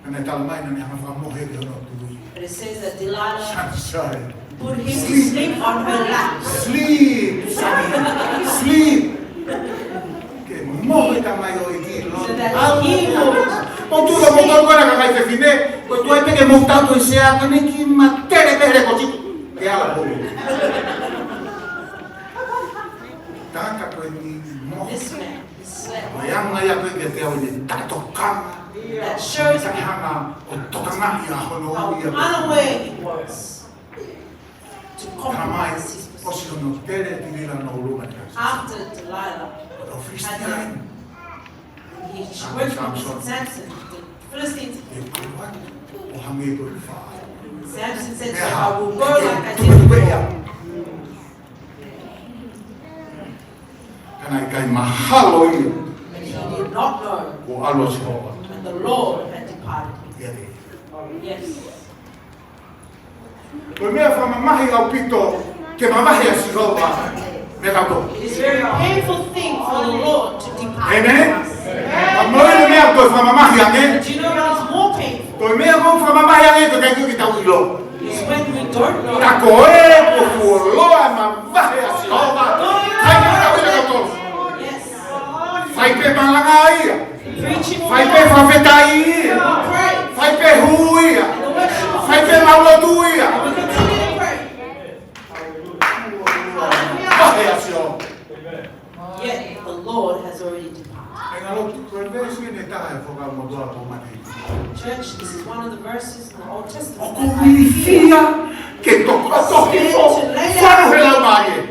Naʻe talamai naʻá ne hanga ʻo fakamohe ki hono tui. But it says that Delilah put him to sleep on her lap. Sleep, sleep, sleep. Ke mohe e tamaioʻeiki. So that he would. ʻO tuʻu mo tau kona kakai fefine, ko e tuai pē ke mou tau ko e sea ko eni ki matele pē he leko siku. Ke ala pulu. Tangata ko eni mohe. This man. Ko e anga ia ko ē ke tau ʻi he taʻetokanga. That shows me how unaware he was to compromise his position. After Delilah had, when he went from Samson, the Philistines, Samson said, "I will go like I did before." Ka naʻe ʻikai mahalo ia. But he did not know. Kuo ʻalu ʻa Sihova. And the Lord had departed him. Yes. Ko e meʻa fakamamahi ʻaupito ke mavahe ʻa Sihova meiate kitautolu. It is a very painful thing for the Lord to depart from us. Amen. Ka ko e meʻa ʻoku fakamamahi ange. But you know what's more painful? Ko e meʻa ʻoku fakamamahi ange ko e ʻikai ke tau ʻilo. It's when we don't know. Ka ko e ʻoku fuoloa e mavahe ʻa Sihova. Fai ke tau ʻilo kotoa. Yes. Fai pē malanga ia. Preaching. Fai pē fakafetaʻi ia. Pray. Fai pē hū ia. Fai pē mau lotu ia. We continue to pray. Mavahe ʻa Sihova. Yet the Lord has already departed. Kāinga lotu, ko e veesi eni ʻe taha ʻe fakamotuʻa ko mate. Church, this is one of the verses in the Old Testament that I feel. ʻOku ou ilifia ke tokoto hifo, fonu he Laumālie.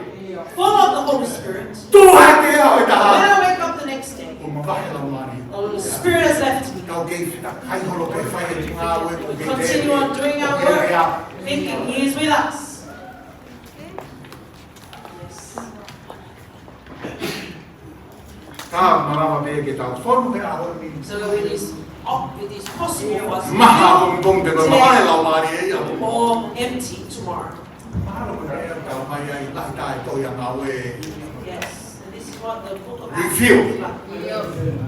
Full of the Holy Spirit. Tuʻu hake au e taha. When I wake up the next day, kuo mavahe e Laumālie. The Holy Spirit has left me. Tau kei fetakai holo pē fai e ngāue, ʻoku kei tele. Continue on doing our work, thinking he is with us. Yes. Ka malava pē ke tau fonu he ʻaho ni. So it is, it is possible for us to be here today or empty tomorrow. Maha pongipongi te ko e mavahe e Laumālie ia. Mahalo ko e meʻa ʻoku tau mai ai, lahi taʻetoʻi ʻa e ngāue. Yes, and this is what the book of Acts is about. Refill.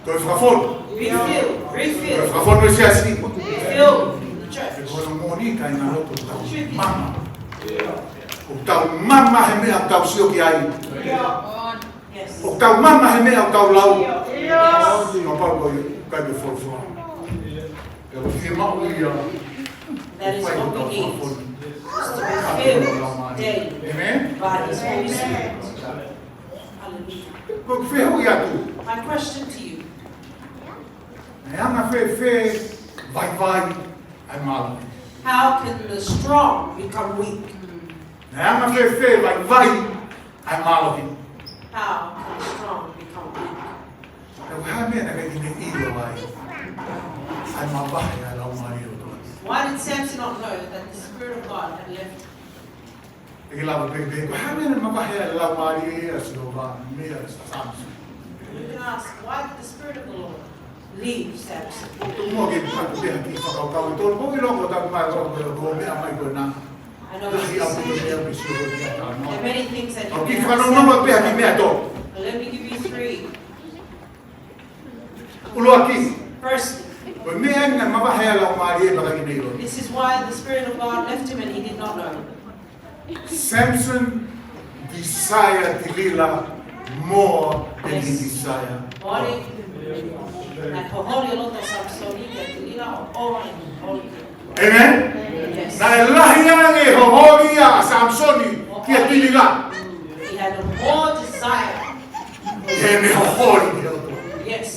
Ko e fakafonu. Refill, refill. Ko e fakafonu e siasi. Refill the church. Ko hono moʻoni kāinga lotu, tau mama. ʻOku tau mama he meʻa ʻoku tau sio ki ai. Yes. ʻOku tau mama he meʻa ʻoku tau lau. Yes. Kapau ko e kai ke folofola. Pea ʻoku fiemaʻu ia. That is what we need. Is to be filled daily by His Holy Spirit. Hallelujah. Ko e fehuʻi atu. My question to you. Naʻe anga fēfē vaivai ʻa e mālohi? How can the strong become weak? Naʻe anga fēfē vaivai ʻa e mālohi? How can the strong become weak? Ko e hā e meʻa naʻe ʻikai ke ne ʻilo ai ʻa e mavahe ʻa e Laumālie ʻo e ʻOtua? Why did Samson not know that the Spirit of God had left him? Te ke lava pē ke pehē, ko e hā e meʻa naʻe mavahe ai ʻa e Laumālie ʻa Sihova mei a Samson? You can ask, why did the Spirit of the Lord leave Samson? Tuku muʻa ke u pehē ha kiʻi fakakaukau ʻe tolu, ʻoku ou ʻilo ko e taimi mai ko e meʻa mai ko ena. I know it's the same. There are many things that you can understand. Kiʻi fakanounou pē ha kiʻi meʻa ʻe tolu. But let me give you three. ʻUluaki. First, ko e meʻa eni naʻe mavahe ai ʻa e Laumālie pea ʻikai ke ne ʻilo. This is why the Spirit of God left him and he did not know. Samson desired Delilah more than he desired God. Yes. Moʻoni, naʻe hoholi ʻa e loto ʻo Samisoni kia Tilila ʻo ʻoua ʻe hoholi. Amen? Yes. Naʻe lahi ange e hoholi ʻa Samisoni kia Tilila. He had a more desire. He meʻa hoholi ki he ʻOtua. Yes.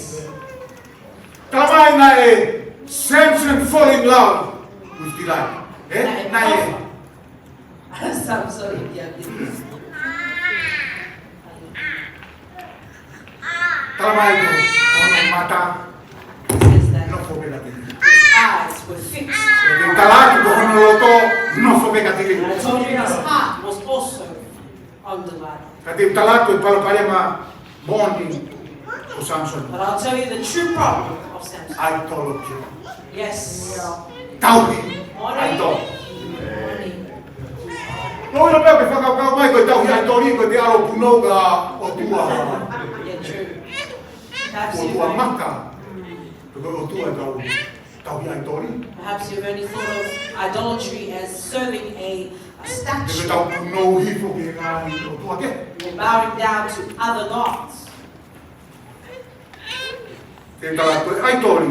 Talamai naʻe Samson fall in love with Delilah. Eh? Naʻe. Naʻe. Samson, yeah, this is. Talamai ko hono mata, says that nofo pē kia Tilila. His eyes were fixed. Pea tala atu ko hono loto, nofo pē kia Tilila. And I told you his heart was also on Delilah. Ka te u tala atu e palopalema moʻoni ʻo Samisoni. But I'll tell you the true problem of Samson. Idolatry. Yes. Tauhi ʻaitoli. Moʻoni. Moʻoni. Nō ina pea ke fakakaukau mai ko e tauhi ʻaitoli, ko e te ʻalu ʻo punou ki ha ʻotua. Yeah, true. That's it. ʻOtua maka. Ko e ʻotua ʻe tau tauhi ʻaitoli. Perhaps you've only thought of idolatry as serving a, a statue. Te ke tau punou hifo ki he ngaahi ʻotua kehe. Or bowing down to other gods. Te u tala atu ko e ʻaitoli.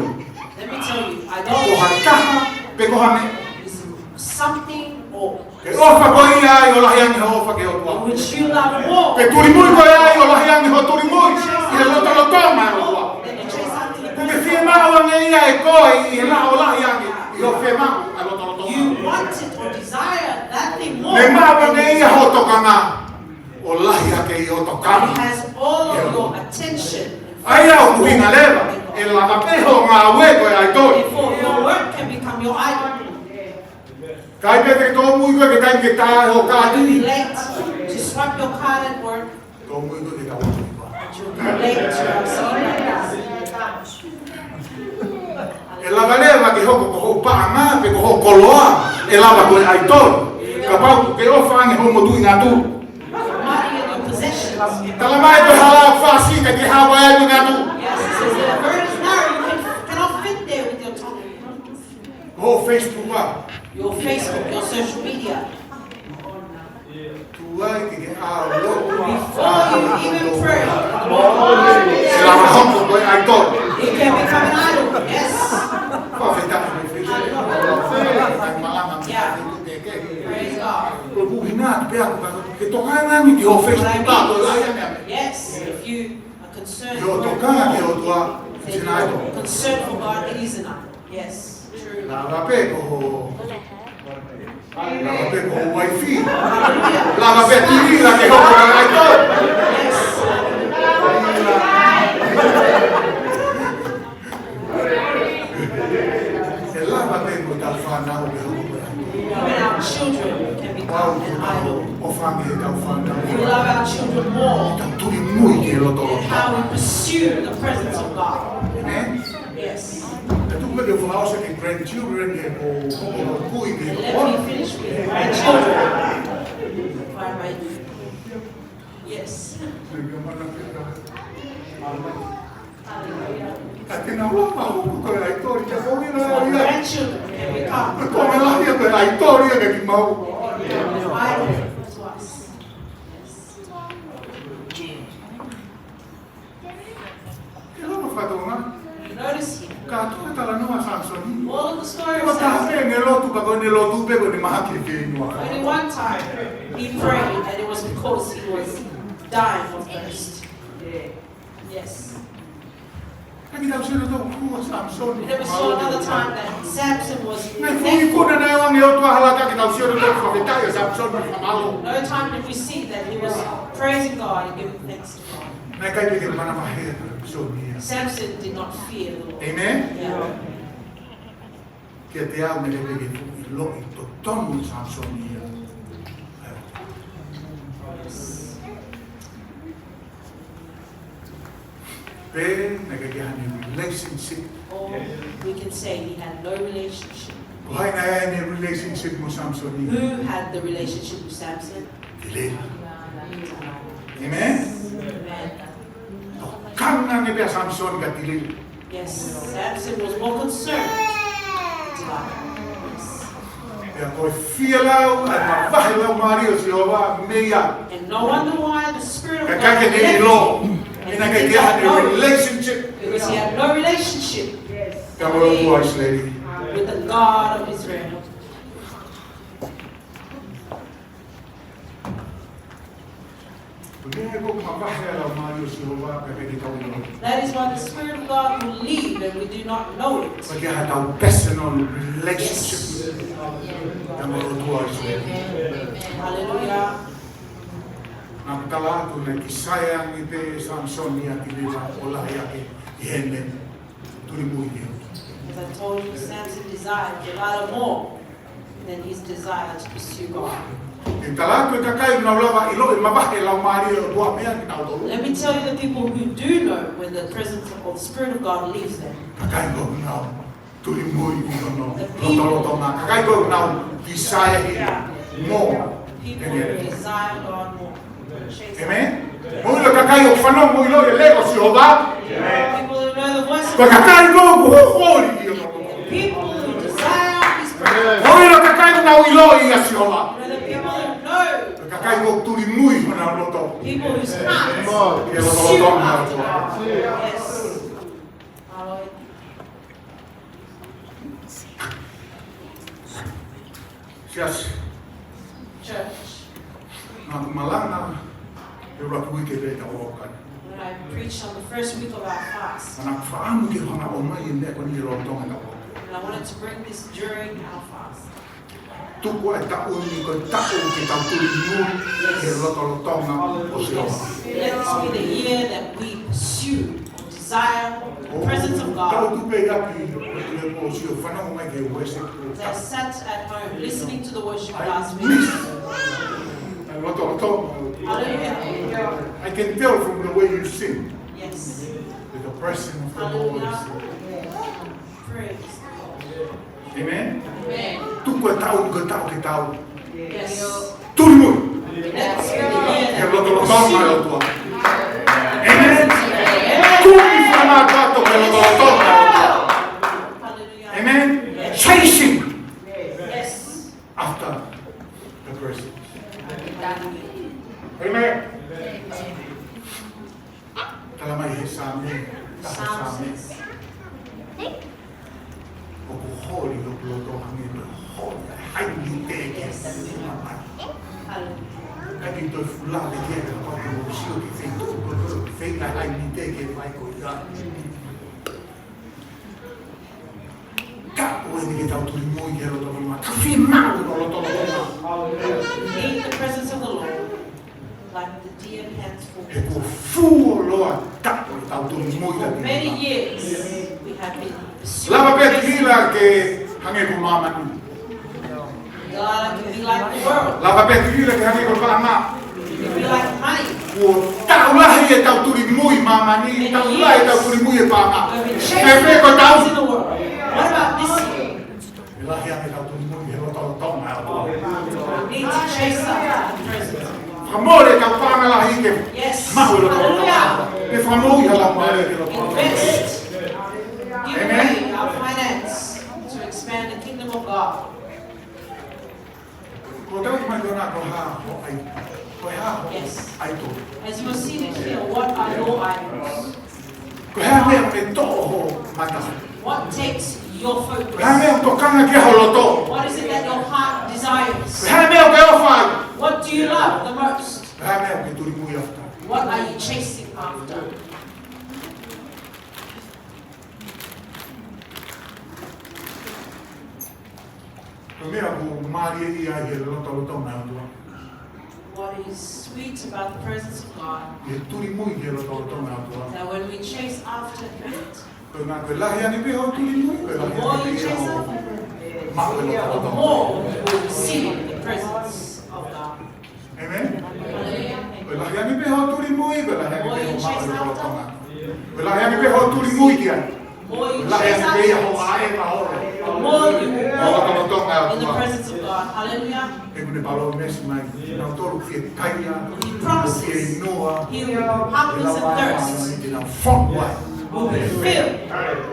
Let me tell you, idolatry. Ko ha taha, pe ko ha meʻa. Is something or Ke ʻofa koe ai ʻo lahi ange hoʻo ʻofa ki he ʻOtua. Which you love more. Ke tuli mui koe ai ʻo lahi ange hoʻo tuli mui ʻi he lotolotonga ʻo e ʻOtua. Then you chase after the presence of God. Ke fiemaʻu ange ia ʻe koe ʻi he lahi ʻo lahi ange ʻi hoʻo fiemaʻu ʻa e lotolotonga. You want it or desire that thing more. Naʻe maʻu ange ia hoʻo tokanga ʻo lahi ange ʻi hoʻo tokanga. It has all of your attention. ʻA ia ʻoku ʻuhinga leva, ʻe laka pē hoʻo ngāue ko e ʻaitoli. Therefore, your work can become your idol. Kae pehē te ke tōmui koe ki he taimi ke tā hoʻo kāti. You'll be late to swipe your card at work. Tōmui koe ki he taimi ke tā. But you'll be late to receive that card. ʻE lava leva ke hoko ko hoʻo paʻanga pe ko hoʻo koloa, ʻe lava ko e ʻaitoli. Kapau ʻoku ke ʻofa ange hoʻo motuʻi ngatu. Money and your possessions. Talamai ko e hala fasi ka ke hava ai mo ngatu. Yes, it says that a virgin is married, you can, cannot fit there with your tongue. Ko hoʻo Facebook ʻa. Your Facebook, your social media. Tuai ke ke ʻalu. Before you even pray, ʻe lava hoko ko e ʻaitoli. It can become an idol, yes. Fakafetaʻi mo Facebook. Malanga. Yeah. Praise God. Ko e ʻuhinga pē ʻaku ke tokanga ange ki hoʻo Facebook ʻa ko e lahi ange. Yes, if you are concerned for, ʻi hoʻo tokanga ki he ʻOtua, it's an idol. Concern for God, it is an idol. Yes, true. Lava pē ko hoʻo, lava pē ko hoʻo uaifi. Lava pē Tilila ke hoko ko e ʻaitoli. ʻE lava pē ko ʻetau fānau ke hoko ko e ʻaitoli. When our children can become an idol. ʻOfa ange ʻetau fānau. If we love our children more, Tau tuli mui ki he lotolotonga. How we pursue the presence of God. Amen. Yes. Ka tuku pē ke u fakaʻosi ki he grandchildren, ke ko, ko, ko, ko, kui, ke. And let me finish with the grandchildren. Bye bye. Yes. Hallelujah. Ka te nau lava hoko ko e ʻaitoli, ka ko e ʻuhinga ia. Grandchildren can become. Ko e lahi ko e ʻaitoli ia kiate kimaua. Bible to us. Yes. Ke lava fatongia. Notice here. Kātoa e talanoa ʻa Samisoni. All of the story of Samson. Ko e taha pē ʻene lotu, ka ko ʻene lotu pē ko ʻene mahaki e fieinua. Only one time he prayed, and it was because he was dying of thirst. Yes. Naʻe ʻikai ke tau sio ʻo tau kua Samisoni. There was still another time that Samson was naked. Naʻe fuʻu ikuna naʻe ʻoange ʻe he ʻOtua ha laka ke tau sio ʻo tau fakafetaʻi ʻa Samisoni mo fakamālō. No time did we see that he was praising God and giving thanks to God. Naʻe ʻikai ke manavahē ʻa Samisoni ia. Samson did not fear the Lord. Amen? Yeah. Kiate au naʻe ʻikai ke fuʻu ʻiloʻi totonu ʻe Samisoni ia. Pe naʻe ʻikai ke ʻi ai haʻane relationship. Or we can say he had no relationship. Ko hai naʻe ʻi ai haʻane relationship mo Samisoni? Who had the relationship with Samson? Tilila. Amen? Amen. Tokanga ange pē ʻa Samisoni kia Tilila. Yes, Samson was more concerned with Delilah. Yes. Pea ko e fielau ʻa e mavahe Laumālie ʻo Sihova mei ai. And no wonder why the Spirit of God left him. Ka ʻikai ke ne ʻilo. And he did not know. He naʻe ʻikai ke ʻi ai haʻane relationship. Because he had no relationship. Yes. Ka mo e ʻOtua ʻo ʻIsileli. With the God of Israel. Ko e meʻa ia ʻoku mavahe ai e Laumālie ʻo Sihova ka ʻikai ke tau ʻilo. That is why the Spirit of God will leave and we do not know it. Ko e ʻikai ke ʻi ai haʻatau personal relationship. Yes. Pea mo e ʻOtua ʻo ʻIsileli. Hallelujah. Naʻa ku tala atu naʻe kisaea ange pē ʻe Samisoni ʻa Tilila ʻo lahi ange ʻi heʻene tuli muʻa ki he ʻOtua. As I told you, Samson desired Delilah more than his desire to pursue God. Ke tala atu e kakai ʻoku nau lava ʻiloʻi e mavahe Laumālie ʻo e ʻOtua mei ai kinautolu. Let me tell you the people who do know when the presence of the Spirit of God leaves them. Kakai ʻoku nau tuli muʻa ki hono lotolotonga. Kakai ʻoku nau desire him more than anything. People who desire God more. Amen. Mou ʻilo e kakai ʻoku fanongo ʻo ʻiloʻi e leʻo ʻo Sihova. People who know the voice of God. Ko e kakai ʻoku holi ki hono lotolotonga. People who desire his presence. Mou ʻilo e kakai ʻoku nau ʻiloʻi ʻa Sihova. You know the people who know. Ko e kakai ʻoku tuli muʻa honau loto. People whose hearts pursue after God. Yes. Hallelujah. Siasi. Church. Naʻa ku malanga he ʻuluaki uike pē taʻu ʻo e kau. When I preached on the first week of our fast, naʻa ku fakaʻamu ke hanga ʻo ʻomai e meʻa ko eni he lolotonga e taʻu ʻo e kau. And I wanted to bring this during our fast. Tuku ʻa e taʻu ni ko e taʻu ke tau tuli muʻa ki he lotolotonga ʻo Sihova. Let this be the year that we pursue desire the presence of God. Tau tupe ʻaki, ʻo sio fanongo mai ki he worship. As I sat at home listening to the worship last week. Ai, loto, loto. Hallelujah. I can tell from the way you sing. Yes. That the presence of the Lord is here. Hallelujah. Praise the Lord. Amen. Amen. Tuku e taʻu ni ko e taʻu ke tau. Yes. Tuli muʻa. Yes. He lotolotonga ʻo e ʻOtua. Amen. Amen. Tuli muʻa ʻo e ʻOtua. He lotolotonga ʻo e ʻOtua. Hallelujah. Amen. Yes. Chasing. Yes. After the presence. Amen. Tala mai he Saame, taha Saame. ʻOku holi ʻi loto hangē ko e holi ʻa e haʻi nite ki he mamahi. Ka ʻi he toe fula le kia ka pau ke mou sio ki he feituʻu ko e feinga ʻa e haʻi nite ki he mamahi ko ia. Ka ʻoku ʻi ai ke tau tuli muʻa ki he lotolotonga. Ka fie maʻu e lotolotonga. Need the presence of the Lord, like the deer pants for water. He kuo fuoloa taʻu ʻetau tuli muʻa ki he lotolotonga. For many years, we have been pursuing the presence. Lava pē Tilila ke hangē ko māmani. God can be like the world. Lava pē Tilila ke hangē ko e paʻanga. Can be like money. Kuo taʻu lahi ʻetau tuli muʻa ki māmani, taʻu lahi ʻetau tuli muʻa ki he paʻanga. We've been chasing things in the world. What about this year? Lahi ange ʻetau tuli muʻa ki he lotolotonga ʻo e ʻOtua. We need to chase after the presence. Fakamole ʻetau paʻanga lahi ke maʻu e lotolotonga. Hallelujah. Ke fakamoʻui ha laumālie ki he lotolotonga. Invest. Give away our finance to expand the kingdom of God. Amen. Ko e taimi Ko e hā hoʻo ʻai-, ko e hā hoʻo Yes. ʻaitoli? As you were seated here, what are your idols? Ko e hā e meʻa ʻoku ne toʻo ho mata? What takes your focus? Ko e hā e meʻa ʻoku tokanga ki ai ho loto? What is it that your heart desires? Ko e hā e meʻa ʻoku ke ʻofa ai? What do you love the most? Ko e hā e meʻa ʻoku ke tuli mui after? What are you chasing after? Ko e meʻa ʻoku mālie ia ʻi he lotolotonga ʻo e ʻOtua. What is sweet about the presence of God, ʻI he tuli mui ki he lotolotonga ʻo e ʻOtua. That when we chase after it, Ko e ʻuhinga ko e lahi ange pē hoʻo tuli mui, ko e the lahi more ange you pē chase hoʻo after it, maʻu e the lotolotonga. more you will receive the presence of God. Amen. Hallelujah. Ko e lahi ange pē hoʻo tuli mui, ko e lahi ange pē hoʻo maʻu e lotolotonga. Ko e lahi ange pē hoʻo tuli mui ki ai. Ko e lahi ange pē ia hoʻo ʻaʻeva holo. The more you walk in the presence of God. Hallelujah. He ʻoku ne palōmesi mai, kinautolu ʻoku fiekaia, He promises ʻoku fieinua, he who hungers and thirsts ʻe lava ʻe he ʻEiki ʻo fonu ai. Will be filled.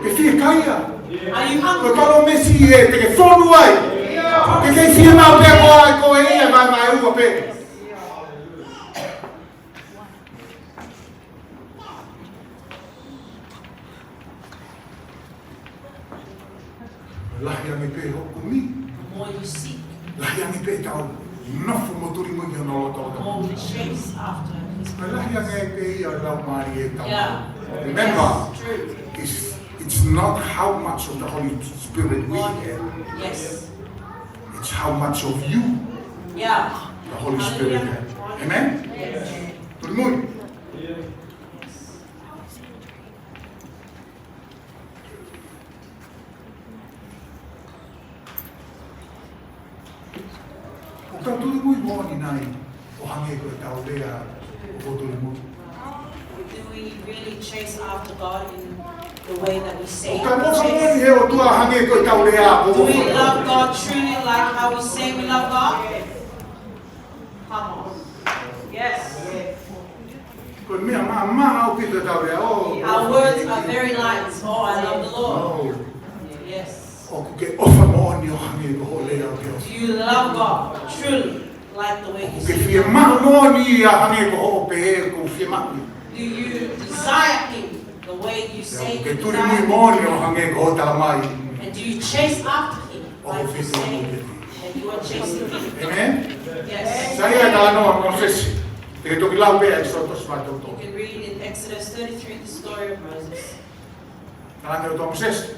Ke fiekaia. Are you hungry? Ko e palōmesi ē te ke fonu ai. Ke ke fiemaʻu pē ko ai ko e ia mai mai ua pē. Lahi ange pē hoʻo kumi. The more you seek, Lahi ange pē ʻetau nofo mo tuli mui ki hono lotolotonga. The more we chase after His presence. Lahi ange pē ia ʻa e laumālie ʻetau. Yeah. Remember, Yes, true. it's, it's not how much of the Holy Spirit we have. Yes. It's how much of you Yeah. the Holy Spirit Hallelujah. have. Amen? Yes. Tuli mui. ʻOku tau tuli mui moʻoni nai ʻo hangē ko ʻetau lea ʻoku tau tuli mui? Do we really chase after God in the way that we say we chase? ʻOku tau ʻofa moʻoni he ʻOtua hangē ko ʻetau lea ʻoku tau ʻofa moʻoni? Do we love God truly like how we say we love God? Come on. Yes. Ko e meʻa maʻamaʻa ʻaupito ʻetau lea, oh, Our words are very light. Oh, I love the Lord. Oh. Yes. ʻOku ke ʻofa moʻoni ʻo hangē ko hoʻo lea ʻoku ke ʻofa? Do you love God truly like the way you say? ʻOku ke fiemaʻu moʻoni ia hangē ko hoʻo pehē ʻoku fiemaʻu? Do you desire Him the way you say you desire Him? ʻOku ke tuli mui moʻoni ʻo hangē ko hoʻo tala mai? And do you chase after Him? ʻOku ke tuli mui. Like you say, and you are chasing Him. Amen? Yes. Sai ʻa e talanoa ʻa Mōsese. Te ke toki lau pē ʻa ʻEkisoto vahe tolu tolu. You can read in Exodus thirty-three the story of Moses. Talaange ʻe he ʻOtua kia Mōsese,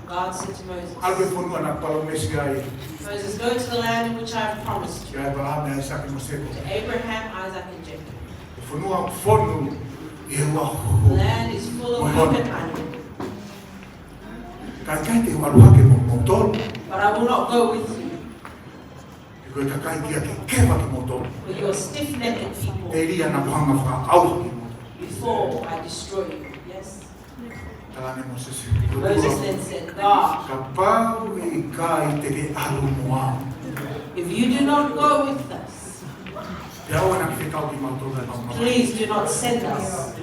God said to Moses, ʻAlu ki he fonua naʻá ku palōmesi ai. Moses, go to the land in which I have promised you. Kia ʻĒpalahame, ʻAisake mo Sēkope. To Abraham, Isaac, and Jacob. Ko e fonua ʻoku fonu ʻi he uafu mo e hono. The land is full of milk and honey. Ka ʻikai te u ʻalu hake mo kimoutolu. But I will not go with you. He ko e kakai kia kekeva kimoutolu. For you are stiff-necked people. Telia naʻá ku hanga ʻo fakaʻauha kimoutolu. Before I destroy you. Yes. Talaange ʻe Mōsese, Moses then said, God, kapau ʻe ʻikai te ke ʻalu mo au, if you do not go with us, Pea ʻoua naʻa ke fekau kimautolu ʻi he maumau. Please do not send us.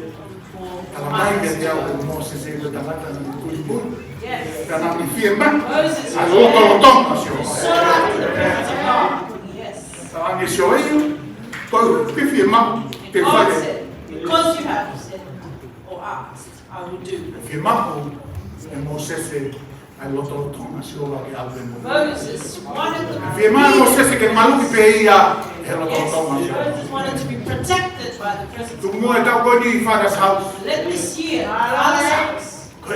Tala mai meiate au ʻa Mōsese ko e tangata naʻe tuli mui. Yes. Pea naʻá ne fiemaʻu ʻa e lotolotonga ʻo Sihova. Sought after the presence of God. Yes. Talaange ʻe Sihova, ʻio, ko ʻeku fiemaʻu te u fai. God said, because you have said or asked, I will do. Fiemaʻu ʻe Mōsese ʻa e lotolotonga ʻo Sihova ke ʻalu pē mo ia. Moses wanted the peace. Fiemaʻu ʻe Mōsese ke maluʻi pē ia ʻe he lotolotonga ʻo Sihova. Yes, Moses wanted to be protected by the presence of God. Tuku muʻa e taʻu ko eni Father's House. Let this year, Father's House. Ko e,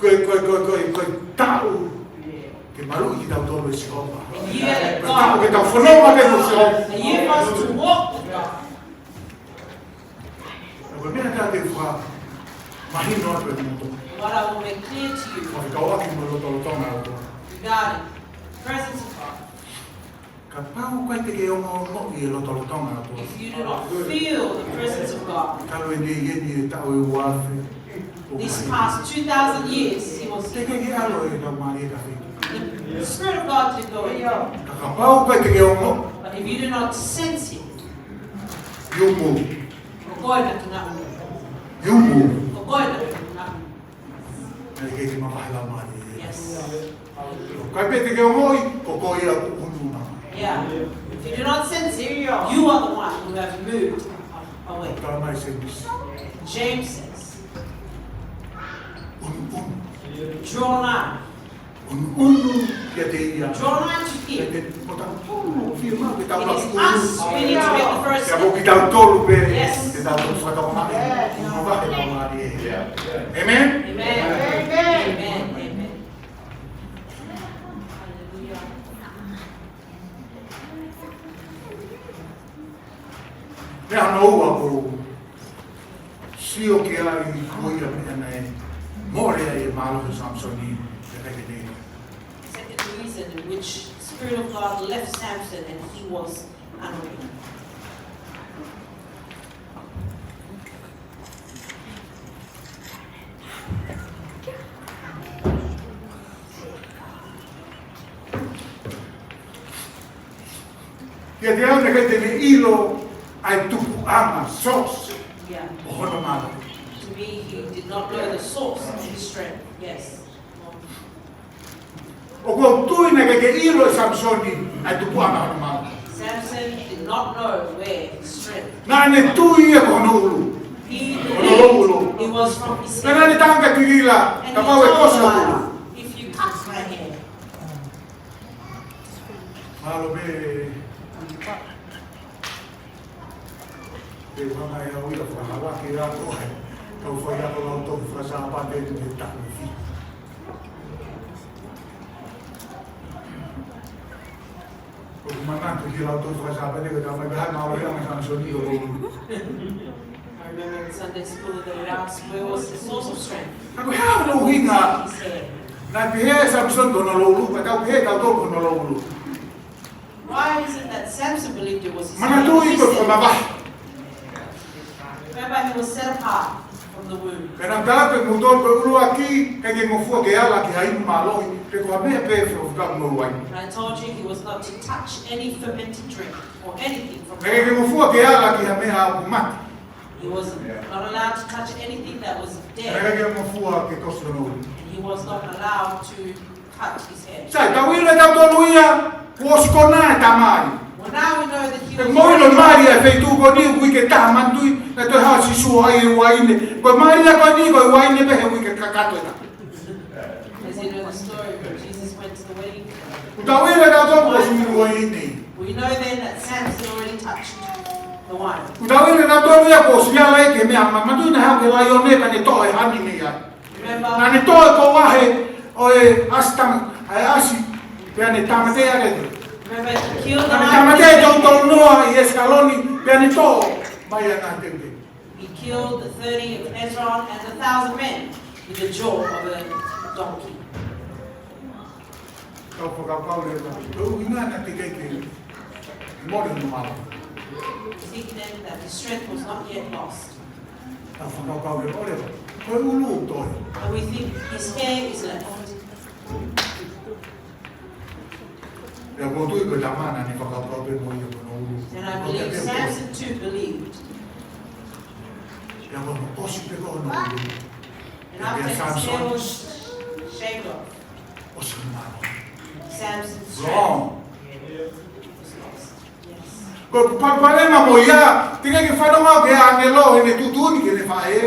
ko e, ko e, ko e, ko e taʻu ke maluʻi kitautolu ʻe Sihova. A year that God, ko e taʻu ke tau fononga pē mo Sihova. A year for us to walk with God. Ko e meʻa te u fakamahino atu kiate kimoutolu. What I will make clear to you. Fekauʻaki mo e lotolotonga ʻo e ʻOtua. Regarding the presence of God. Kapau ʻoku ʻikai te ke ongoʻi e lotolotonga ʻo e ʻOtua. If you do not feel the presence of God. Talu eni ʻeni e taʻu ʻe ua afe. These past two thousand years, he was. Teʻeki ke ʻalu e Laumālie ki ha feituʻu. The Spirit of God did go in. Ka kapau ʻoku ʻikai te ke ongoʻi. But if you do not sense him, You move. Ko koe naʻá ke ngaʻunu. You move. Ko koe naʻá ke ngaʻunu. Naʻe ʻikai ke mavahe Laumālie. Yes. ʻOku ʻikai pē te ke ongoʻi, ko koe ia ʻoku ʻunu mai. Yeah. If you do not sense it, you are the one who have moved away. Tala mai Sēmisi. James says, "Unu-unu. Draw nigh." Unu-unu kiate ia. Draw nigh to him. Kiate kitautolu, fiemaʻu ke tau It is us who need to make the first step. Kiate kitautolu pē. Yes. Ke tau fakatokangaʻi. Yes. Mo vahe tau mali e. Yeah. Amen? Amen. Amen. Amen. Amen. Hallelujah. Meʻa hono ua ʻoku ou sio ki ai ko ia meʻa naʻe mole ai e mālohi ʻo Samisoni, ʻikai ke ne ʻilo. Second reason in which Spirit of God left Samson and he was unaware. Kiate au naʻe ʻikai te ne ʻilo ʻa e tupuʻanga, source, Yeah. ʻo hono mālohi. To me, he did not know the source of his strength. Yes. ʻOku ou tui naʻe ʻikai ke ʻilo ʻe Samisoni ʻa e tupuʻanga hono mālohi. Samson did not know where his strength Naʻa ne tui ia ko hono ʻulu. He Hono ʻulu. believed it was from his Pea naʻa ne head. Tala ange kia Tilila, And he kapau ʻe told kosi hoku ʻulu. Delilah, "If you touch my hair." Mālō pē. Te u hanga ʻe au ia ʻo fakahalaki ʻa koe. Kau faiako lautohi faka-Sāpate ni he taʻu ni. ʻOku ou manatu ki he lautohi faka-Sāpate ko e talamai pē ʻe he mālohi ʻa Samisoni ʻo ʻulu. I remember in Sunday school they would ask, "Where was the source of strength?" Ka ko e hā hono ʻuhinga He said, naʻe pehē ʻe Samisoni ko hono ʻulu, ka tau pehē ʻe tautolu ko hono ʻulu. Why is it that Samson believed it was his Manatuʻi ko e fakamavahe. Remember, he was set apart from the womb. Pea naʻa ku tala atu kiate kimoutolu ko e ʻuluaki, ʻikai ke ngofua ke ala ki ha inu mālohi, pe ko ha meʻa pē ʻoku fekauʻaki mo e uaine. And I told you he was not to touch any fermented drink or anything from the womb. ʻIkai ke ngofua ke ala ki ha meʻa ʻoku mate. He was not allowed to touch anything that was dead. ʻIkai ke ngofua ke kosi hono ʻulu. And he was not allowed to Sai, tau ʻilo ʻe tautolu ia, kuo ʻosi kona e tamai. He mou ʻilo e mali ʻa e feituʻu ko eni, uike taha manatuʻi, naʻe toe haʻu ʻa Sīsū ʻo ʻai e uaine. Ko e mali ia ko eni, ko e uaine pē he uike kakato ena. As you know the story, when Jesus went to the wedding. Kuo tau ʻilo ʻe tautolu kuo ʻosi uaine. We know then that Samson already touched the wine. Kuo tau ʻilo ʻe tautolu ia kuo ʻosi ala ia ki he meʻa ma-, manatuʻi naʻe haʻu ki he laione pea ne toʻo e hani mei ai. Remember, Naʻa ne toʻo e kouahe ʻo e ʻasi tama, ʻa e ʻasi, pea ne tāmateʻi ʻaki. Remember, he killed the Naʻa ne tāmateʻi e nine hundred. Toko tolu noa ʻi ʻEsikaloni, pea ne toʻo mai ʻa e ngaahi teuteu. He killed the thirty of Hezron and the thousand men with the jaw of a donkey. Tau fakakaukau leva, ko e ʻuhinga naʻe ʻikai ke mole hono mālohi. Thinking that his strength was not yet lost. Tau fakakaukau leva, ʻo leva, ko e ʻulu ʻoku toe. And we think his hair is left. Pea ʻoku ou tui ko e tama naʻa ne fakakaukau pē mo ia ko hono ʻulu. And I believe Samson too believed. Pea ʻoku ʻosi pē ko hono ʻulu. And after his hair was shaved off, ʻOsi mālohi. Samson's strength Wrong. was lost. Yes. Ko e palopalema mo ia, teʻeki ke fanongo ki he ʻāngelo heʻene tuʻutuʻuni ki heʻene faʻē.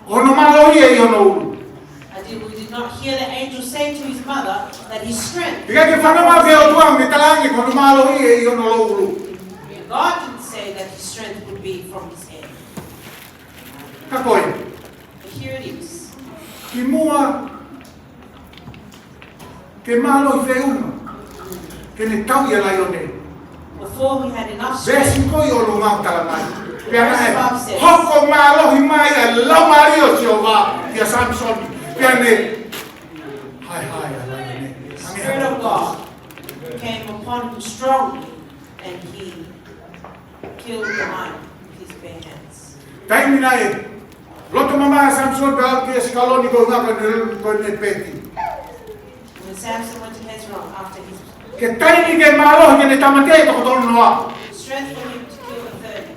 Ko hono mālohi ia ʻi hono ʻulu. I did, we did not hear the angel say to his mother that his strength Teʻeki ke fanongo ki he ʻOtua heʻene talaange ko hono mālohi ia ʻi hono ʻulu. God didn't say that his strength would be from his head. Ka ko e But here it is. Kimuʻa ke mālohi feʻunga ke ne tauʻi ʻa e laione. Before he had enough strength, Veesi ko ē ʻi ʻolunga ʻoku talamai, pea naʻe hoko mālohi mai ʻa e Laumālie ʻo Sihova kia Samisoni, pea ne haehae ʻa e laione. the Spirit of God came upon him strongly, and he killed the lion with his bare hands. Taimi naʻe loto mamahi ʻa Samisoni pea ʻalu ki ʻEsikaloni ko e ʻuhinga ko ʻene, ko ʻene peti. When Samson went to Hezron after his Ke taimi ke mālohi ke ne tāmateʻi e toko tolu noa. strength for him to kill the thirty.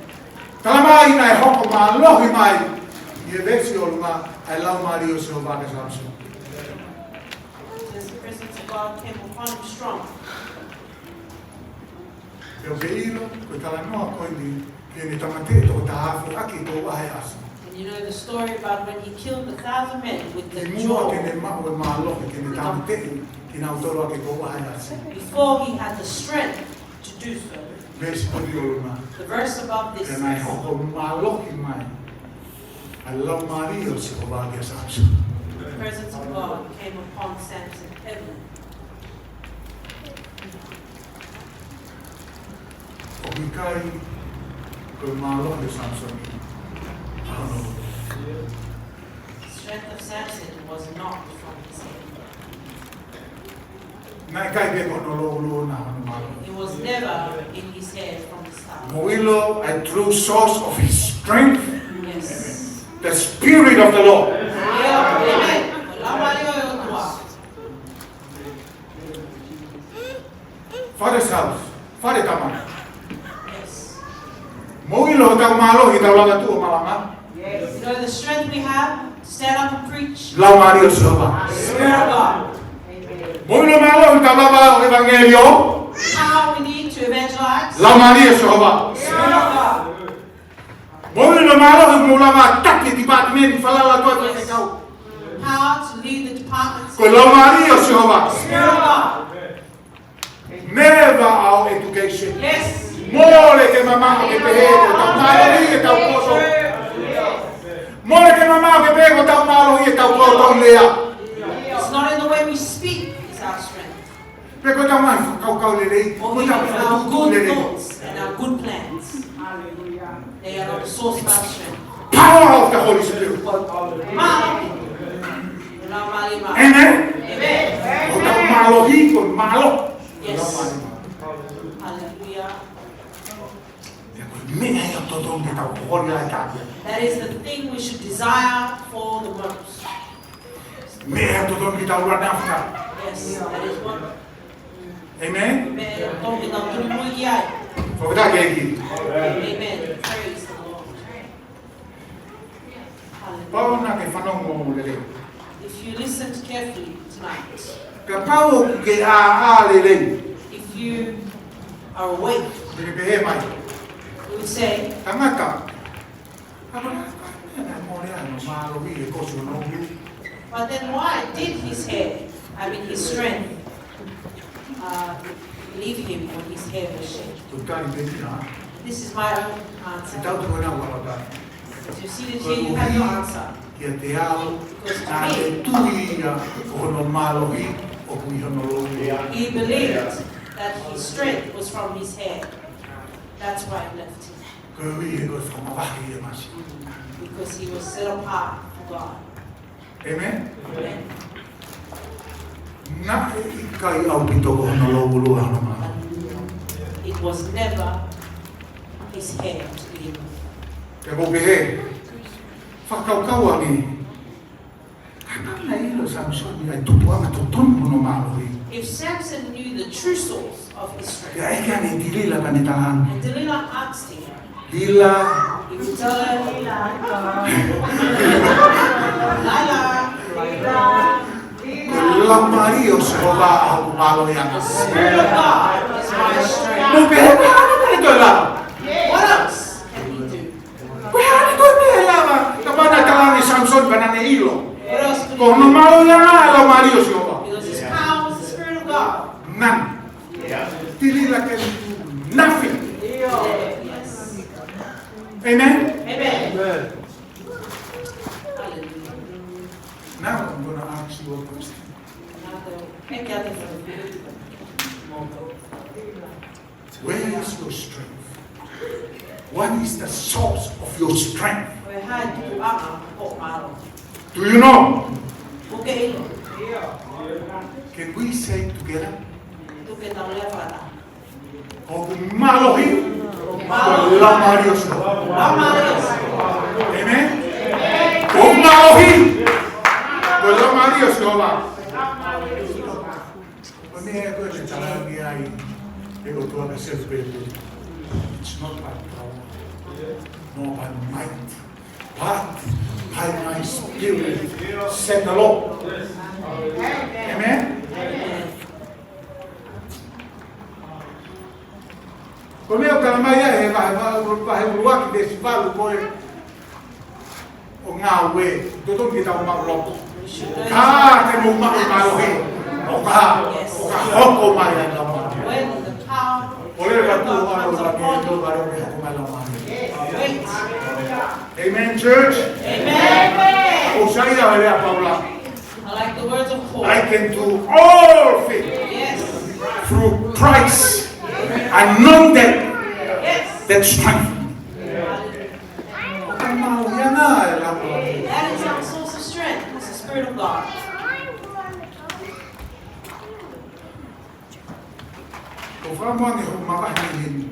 Talamai naʻe hoko mālohi mai ʻi he veesi ʻi ʻolunga ʻa e Laumālie ʻo Sihova kia Samisoni. Says the presence of God came upon him strong. Pea ʻoku ke ʻilo, ko e talanoa ko eni, ke ne tāmateʻi e toko taha afe ʻaki e kouʻahe ʻasi. And you know the story about when he killed the thousand men with the jaw. Kimuʻa ke ne maʻu e mālohi, ke ne tāmateʻi kinautolu ʻaki e kouʻahe ʻasi. Before he had the strength to do so. Veesi ko eni ʻolunga. The verse above this says, Pea naʻe hoko mālohi mai ʻa e Laumālie ʻo Sihova kia Samisoni. The presence of God came upon Samson heavily. ʻOku ʻikai ko e mālohi ʻo Samisoni ʻa hono. Strength of Samson was not from his head. Naʻe ʻikai pē ko hono loulou ʻona hono mālohi. It was never in his head from the start. Mou ʻilo, a true source of his strength, Yes. the Spirit of the Lord. Yeah, amen. Laumālie ʻo e ʻOtua. Father's house, fale tama. Yes. Mou ʻilo hotau mālohi ke tau lava ʻo tuʻu ʻo malanga. Yes. You know the strength we have to stand up and preach? Laumālie ʻo Sihova. Spirit of God. Mou ʻilo mālohi ke tau lava ʻo ʻevangeliō. How we need to evangelize? Laumālie ʻo Sihova. Spirit of God. Mou ʻilo mālohi ke mou lava ʻo taki e department, falala ko e faifekau. Power to lead the departments. Ko e Laumālie ʻo Sihova. Spirit of God. Never our education. Yes. Mole ke mamaʻo ke pehē ko ʻetau mālohi ʻetau poto. Mole ke mamaʻo ke pehē ko ʻetau mālohi ʻetau poto lea. It's not in the way we speak, it's our strength. Pe ko ʻetau ngaahi fakakaukau lelei, Or ko even ʻetau our fakatuʻutuʻu good lelei. thoughts and our good plans. Hallelujah. They are not the source of our strength. Power of the Holy Spirit. Mālohi. Laumālie mālohi. Amen. Amen. Ko ʻetau mālohi, ko e mālohi. Yes. Hallelujah. Ia ko e meʻa ia ʻoku totonu ke tau holi ai taha. That is the thing we should desire for the most. Meʻa ia ʻoku totonu ke tau run after. Yes, that is what. Amen. Amen. Totonu ke tau tuli muʻa ki ai. Fakafetaʻi ki he ʻEiki. Amen. Praise the Lord. Kapau naʻa ke fanongo lelei. If you listened carefully tonight, Kapau ʻoku ke ʻāʻā lelei. If you are awake, Te ke pehē mai. You would say, Tangata. Kapau naʻe mole hono mālohi he kosi hono ʻulu. But then why did his hair, I mean his strength, uh, leave him when his hair was shed? Ko e tali pē ia. This is my own answer. Te tau tuku ena ua lata. As you see it here, you have your answer. Kiate au, Because to naʻa ne me, tui ia ko hono mālohi ʻoku ʻi hono lounge. He believed that his strength was from his hair. That's why he left him. Koeʻuhi he ko e fakamavahe ia masi. Because he was set apart for God. Amen? Amen. Naʻe ʻikai ʻaupito ko hono loulou ʻa hono mālohi. It was never his hair to begin with. Te u pehē, fakakaukau ange, kapau naʻe ʻilo ʻe Samisoni ʻa e tupuʻanga totonu hono mālohi. If Samson knew the true source of his strength, Pea ʻeke ange ʻe Tilila pea ne tala ange. And Delilah asked him, Lila. He would tell her, Lila, Lila, Ko e Laumālie ʻo Sihova ʻa hoku mālohiʻanga. Spirit of God is my strength. Mou pehē, ko e hā e meʻa ʻe toe lava? What else can he do? Ko e hā e toe meʻa ʻe lava? Kapau naʻe tala ange ʻe Samisoni pea naʻa ne ʻilo. What else could he do? Ko hono mālohiʻanga ʻa e Laumālie ʻo Sihova. Because his power is the Spirit of God. None. Tilila can do nothing. Yes. Amen? Amen. Hallelujah. Now I'm gonna ask you a question. Where is your strength? What is the source of your strength? Ko e hā e tupuʻanga ʻo hoʻo mālohi? Do you know? ʻOkú ke ʻilo? Can we say together? Tuku ke tau lea fakataha. Hoku mālohi, ko e Laumālie ʻo Sihova. Amen? Hoku mālohi, ko e Laumālie ʻo Sihova. Ko e meʻa ko ē naʻe talaange ai ʻe he ʻOtua kia Sefepeli, it's not by power, nor by might, but by my spirit, said the Lord. Amen? Ko e meʻa ʻoku tala mai ai he vahe, vahe, vahe ʻuluaki veesi valu ko e ʻo ngāue, totonu ke tau maʻu loto. Ka te mou maʻu mālohi, ʻo ka, ʻo ka hoko mai ai ʻa e Laumālie. When the power ʻO lele atu ʻa e ʻAlo ʻo ka ke tau vale ʻo ka hoko mai ʻa e Laumālie. Amen, church? Amen. ʻOku sai ʻa e lea ʻa Paula. I like the words of Paul. I can do all things Yes. through Christ. I know that Yes. that strength. Hallelujah. ʻOku mālohi ʻa e Laumālie. That is our source of strength. It's the Spirit of God. ʻOku ou fakamoʻoni ʻoku mavahe mei heni.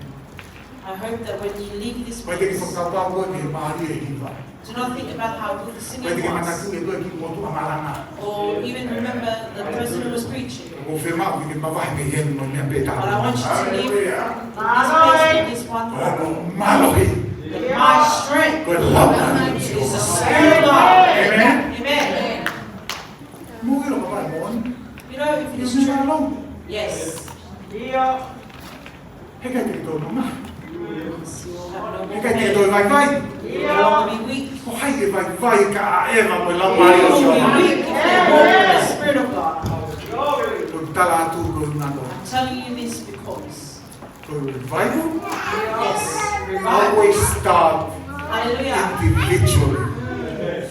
I hope that when you leave this place, ʻOku ʻikai ke fakakaukau koe ki he mālie ʻo e hiva. Do not think about how good the singing was. ʻOku ʻikai ke manatuʻi koe ki he motuʻa malanga. Or even remember the person who was preaching. ʻOku ou fiemaʻu ke ke mavahe mei heni mo e meʻa pē taha. But I want you to leave this place with this one thing. Ko hoku mālohi. That my strength Ko e Laumālie. is the Spirit of God. Amen. Amen. Mou ʻilo, kapau ʻe moʻoni. You know, if it is You're true, not alone. Yes. Heʻikai te ke toe mamahi. Heʻikai te ke toe vaivai. You'll be weak. Ko hai ʻe vaivai ka ʻoua ʻe ʻeva mo e Laumālie ʻo e You'll be Sihova? weak if you walk in the Spirit of God. ʻOku ou tala atu ko e ʻuhinga ko e I'm telling you this because Ko e revival Yes. Revival. always start Hallelujah. individually.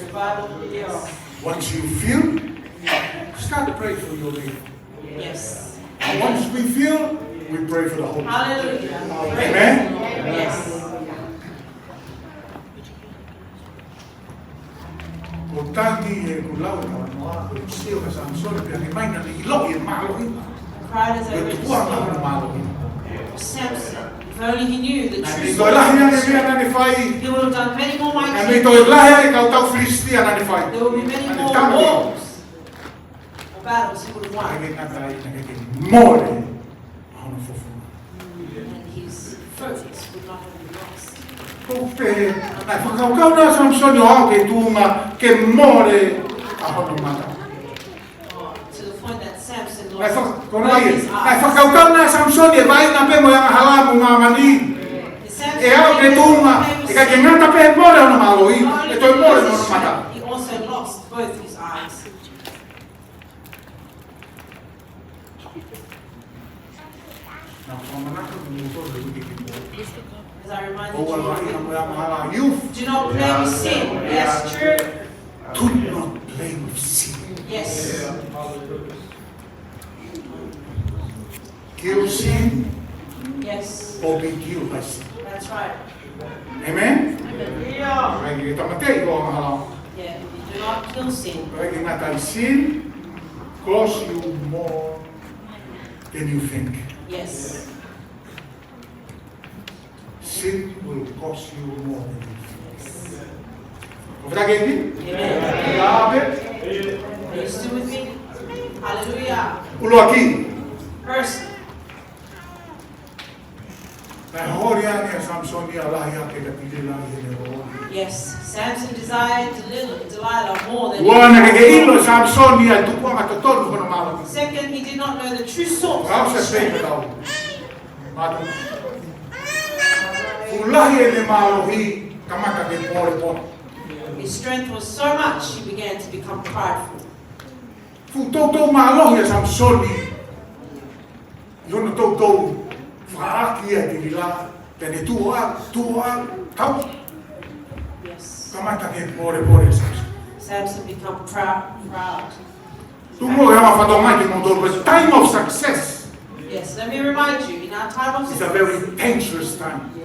Revival. Yes. Once you feel, start pray for your leader. Yes. And once we feel, we pray for the whole. Hallelujah. Amen. Yes. Ko e tangi ʻeku lau ʻe talanoa, ko e sio kia Samisoni, pea ne mai naʻa ne ʻiloʻi e mālohi. Cried as I Ko e read the tukuange ʻa hono mālohi. story. Samson, if only he knew the Naʻa true ne toe lahi ange e source. meʻa naʻa ne fai. He would have done many more mighty Naʻa ne things. toe lahi ange e kau tau Filisitia naʻa ne fai. There will be many Naʻa ne more tama wars or battles he would have won. Naʻe ngata ai, naʻe mole ʻa hono fofonga. And his focus would not have been lost. Ko e pehē, naʻe fakakaukau naʻe Samisoni ʻo aʻu ki he tuʻunga ke mole ʻa hono mata. To the point that Samson Naʻe lost faka-, ko e both hā ia? his Naʻe eyes. fakakaukau naʻe Samisoni ʻe vaʻinga pē mo e angahala mo māmani. Samson ʻE aʻu ki he tuʻunga, ʻe ʻikai ke ngata pē mole hono mālohi, ʻe toe mole hono mata. He also lost both his eyes. Naʻa ku fakamanatu kimoutolu he uike ki muʻa. As I remind you, ʻOua ʻe vaʻinga mo e angahala, youth. Do not play with sin. Yes, true. Do not play with sin. Yes. Kill sin Yes. or be killed by sin. That's right. Amen? Amen. Ko e ʻikai ke tāmateʻi ʻe he angahala. Yeah, do not kill sin. Ko e ʻikai ke ngata ai, sin cost you more than you think. Yes. Sin will cost you more than you think. Ko e fetake ni? Amen. Ia, ʻape. Are you still with me? Hallelujah. ʻUluaki. First. Naʻe holi ange ʻa Samisoni ia ʻo lahi ange kia Tilila ʻi heʻene holi. Yes, Samson desired Delilah, Delilah more than Ua, naʻe ʻikai ke ʻilo ʻe Samisoni ia e tupuʻanga totonu hono mālohi. Second, he did not know the true source of his strength. Fuʻu lahi ʻene mālohi, kamata ke polepole. His strength was so much, he began to become prideful. Fuʻu toutou mālohi ʻa Samisoni ʻi hono toutou fakaʻaki ʻa Tilila, pea ne tuʻu ʻo ʻalu, tuʻu ʻo ʻalu, tau. Yes. Kamata ke polepole ʻa Samisoni. Samson become proud, proud. Tuku muʻa ke u fakatokangaʻi kimoutolu, ko e time of success Yes, let me remind you, in our time of is a very success, dangerous time. Ko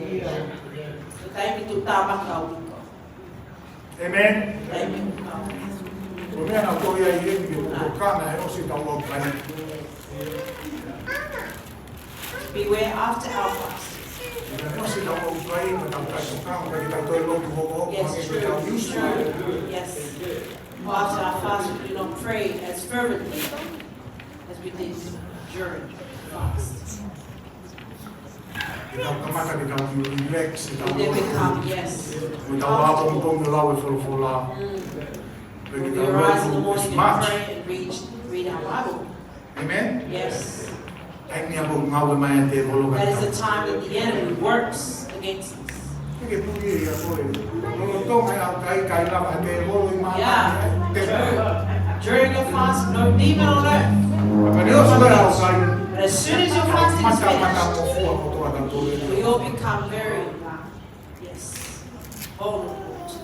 e taimi tuʻutāmaki ʻaupito. Amen. Amen. Ko e meʻa naʻa ku tohi ai heni ke tokanga he ʻosi ʻetau ʻaukai. Beware after our fast. He ʻosi ʻetau ʻaukai, mo ʻetau taʻetokanga, mo ʻetau toe lotu hokohoko, Yes, hangē ko ʻetau true, usual. true. Yes. Or after our fast, we do not pray as fervently as we did during the fast. Ke tau kamata ke tau relax, ke tau We then become, yes, Mo tau ʻapongipongi ʻo lau e folofola. Mm. Pea ke We tau rise in the lotu morning and smart. pray and read, read our Bible. Amen? Yes. Taimi ia ʻoku ngāue mai ai e tēvolo. That is the time that the enemy works against us. Ke ke puli ia ko e. Lolotonga e ʻaukai, ʻikai lava e tēvolo ʻi māmani. Yeah. During your fast, no demon on earth. Ka ne ʻosi e ʻaukai, but as soon as your fast is finished, we all become very, uh, yes, vulnerable to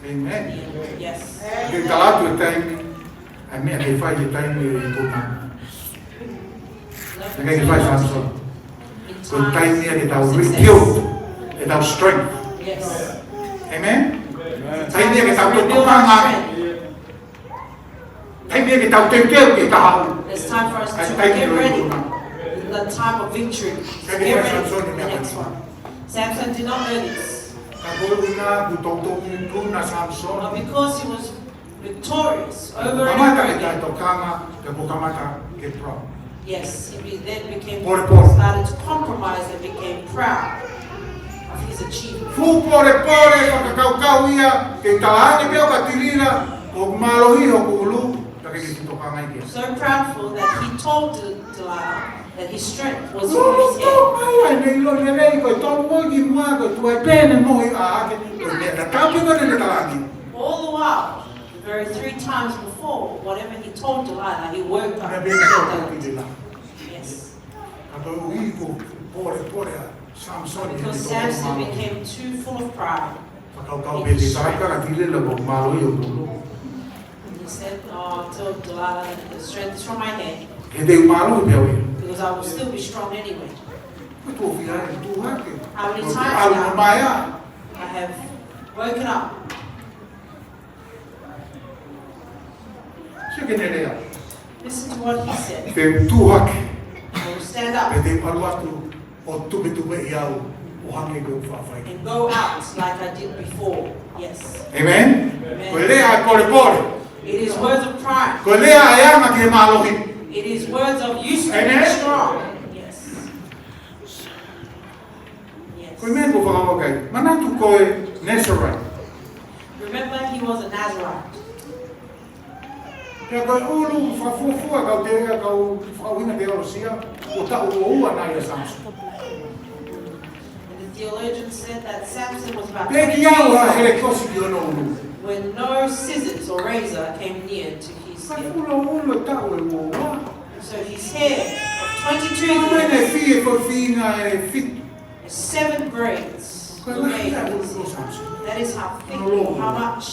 the enemy. Yes. Ke tala atu e taimi, ʻa e meʻa ke fai he taimi ʻi Puna. Naʻe ʻikai ke fai Samisoni. Ko e taimi ia ke tau rebuild ʻetau strength. Yes. Amen? Taimi ia ke tau tokanga. Taimi ia ke tau teuteu ke tau. It's time for us to get ready. The time of victory. To get ready for the next one. Samson did not know this. Ka ko e ʻuhinga kuo toutou ʻi Puna ʻa Samisoni. But because he was victorious over and over again. Kamata e tokanga, ka kuo kamata ke proud. Yes, he be-, then became, started to compromise and became proud of his achievement. Fuʻu polepole, fakakaukau ia ke talaange pē ʻe Tilila ʻoku mālohi hoku ʻulu, ka ʻikai ke tokanga ia. So proudful that he told Del-, Delilah that his strength was in his head. Lolotonga ia ʻene ʻilo lelei ko e tonu ʻo e kimuʻa ko e tuai pē ʻene moʻui ʻa ʻAke, ko e meʻa tatau pē ko ē naʻá ne talaange. All the while, the very three times before, whatever he told Delilah, he worked on it. Naʻe pehē ʻe Tilila. Yes. Ka ko e ʻuhi ko e polepole ʻa Samisoni. Because Samson became too full of pride. Fakakaukau pē ke talaange kia Tilila ʻoku mālohi hoku ʻulu. He said, "Oh, I'll tell Delilah that the strength is from my head." He te u mālohi pē au ia. Because I will still be strong anyway. Ko e tuʻo fiha ʻeku tuʻu hake. How many times now? ʻAlu mai ā. I have woken up. Sio ki heʻene lea. Listen to what he said. Te u tuʻu hake. I will stand up. Pea te u ʻalu atu ʻo tupetupeʻi au ʻo hangē ko ʻeku faʻa fai. And go out like I did before. Yes. Amen? Amen. Ko e lea ʻa e polepole. It is words of pride. Ko e lea ʻa e anga ki he mālohi. It is words of used to be strong. Amen. Yes. Yes. Ko e meʻa ʻoku ou fakaʻamu ki ai. Manatu ko e Nazarite. Remember, he was a Nazarite. Pea ko e ʻulu fakafuofua kau te, kau fakaʻuhinga teolosia, ko e taʻu ua naʻe ʻi ai ʻa Samisoni. And the theologian said that Samson was baptized. Pea ʻikai ke ʻi ai ha helekosi ki hono ʻulu. When no scissors or razor came near to his skin. Ka fulo ʻulu e taʻu ʻe ua ua. So his hair of twenty-two years. Ko e meʻa naʻe fie ko e feinga ʻe fitu. Seven braids. Ko e lahi ʻa e ʻulu ʻo Samisoni. That is how thick, how much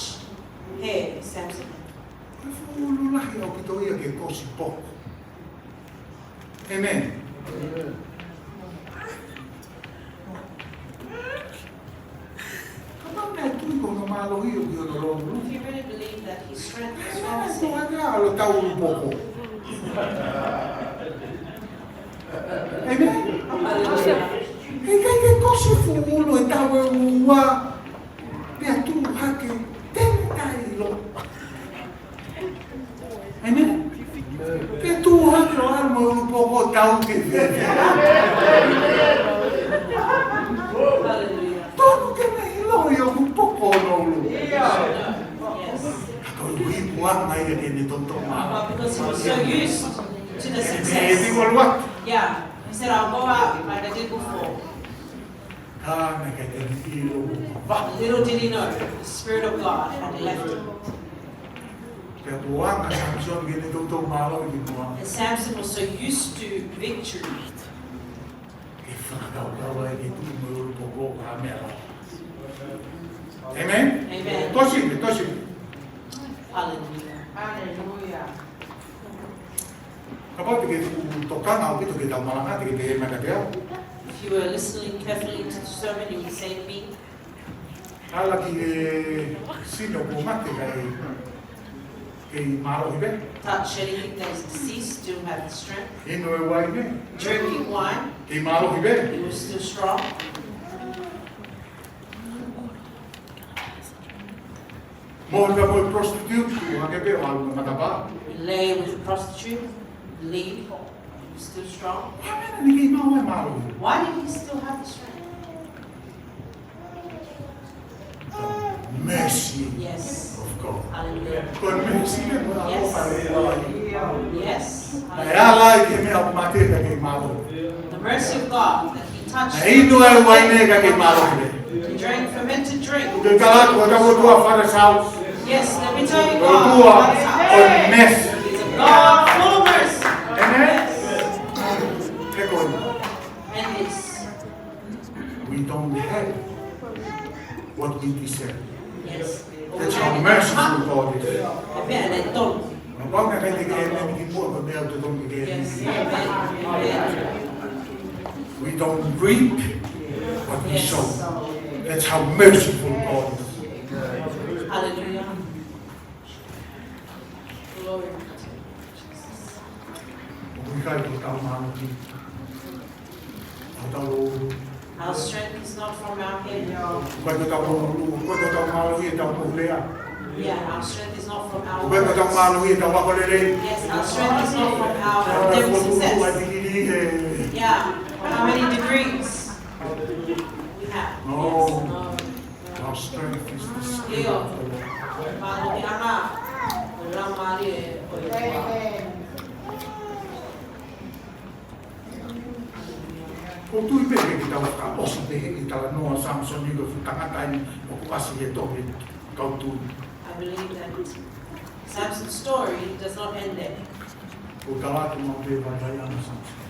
hair Samson had. Ko e fuʻu ʻulu lahi ʻaupito ia ke kosi poko. Amen. Kapau naʻe tui ko hono mālohi ʻoku ʻi hono loungutu. If you really believe that his strength is from his head. Naʻe ʻikai ke ʻalu ʻo tau ʻulu poko. Amen. Hallelujah. He ʻikai ke kosi fuʻu ʻulu ʻe taʻu ʻe ua. Pea tuʻu hake, tele taʻeʻilo. Amen. Pea tuʻu hake ʻo ʻalu mo e ʻulu poko tau ke fēfē. Hallelujah. Tonu ke ne ʻiloʻi ʻoku poko hono ʻulu. Yes. Ka ko e ʻuhinga ia ke ne toutou mālohi. But because he was so used to the success. Amen. Yeah. He said, "I'll go out like I did before." Ka naʻe ʻikai ke ne ʻilo ʻoku vave. Little did he know, the Spirit of God had left him. Pea kuo anga ʻa Samisoni ke ne toutou mālohi ki muʻa. And Samson was so used to victory. Ke fakakaukau ai ke tuʻu mo e ʻulu poko ha meʻa lā. Amen? Amen. Tosi, tosi. Hallelujah. Hallelujah. Kapau te ke fuʻu tokanga ʻaupito ki heʻetau malanga, te ke pehē mai kiate au. If you were listening carefully to the sermon, you would say to me, Ala ki he sino kuo mate kae kei mālohi pē. Touch anything that is deceased, still have the strength. Inu e uaine. Drinking wine, kei mālohi pē. He was still strong. Mohe pē mo e prostitute, tuʻu hake pē ʻo ʻalu ki he matapā. Lay with the prostitute, leave, still strong. Ko e hā e meʻa naʻá ne kei maʻu ai e mālohi? Why did he still have the strength? Mercy, yes, of God. Hallelujah. Ko e mercy ē, ko e ʻaloʻofa ē. Yes. Yes. Naʻe ala ai ki he meʻa ʻoku mate ka kei mālohi. The mercy of God, that he touched. Naʻe inu ai e uaine ka kei mālohi. He drank fermented drink. ʻOku ou tala atu, ko hotau ʻOtua Father House. Yes, let me tell you, God, ʻOtua Father House, ʻo e mercy. He's a God full of mercy. Amen. Yes. He ko e And this. We don't have what we deserve. Yes. That's how merciful God is. Amen. Amen. Kapau naʻe ʻikai te ke ʻēmeni kimuʻa, ko e meʻa ʻoku totonu ke ke ʻēmeni. Yes. Amen. Amen. We don't reap what we sow. That's how merciful God is. Hallelujah. Glory to you, Jesus. ʻOku ʻikai ko hotau mālohi. Hotau loulu. Our strength is not from our head. ʻOku ʻikai ko hotau loulu, ʻoku ʻikai ko hotau mālohi ʻetau mohu lea. Yeah, our strength is not from our words. ʻOku ʻikai ko hotau mālohi ʻetau ako lelei. Yes, our strength is not from our academic success. Yeah, how many degrees we have. No. Yes, no. Our strength is the Spirit of the Lord. Ko e tui pē ke tau fakaʻosi pē he talanoa ʻo Samisoni ko e fuʻu tangata eni ʻoku ʻasi he tohi Kau Tui. I believe that Samson's story does not end there. ʻOku ou tala atu maʻu pē e vaivaiʻanga ʻo Samisoni.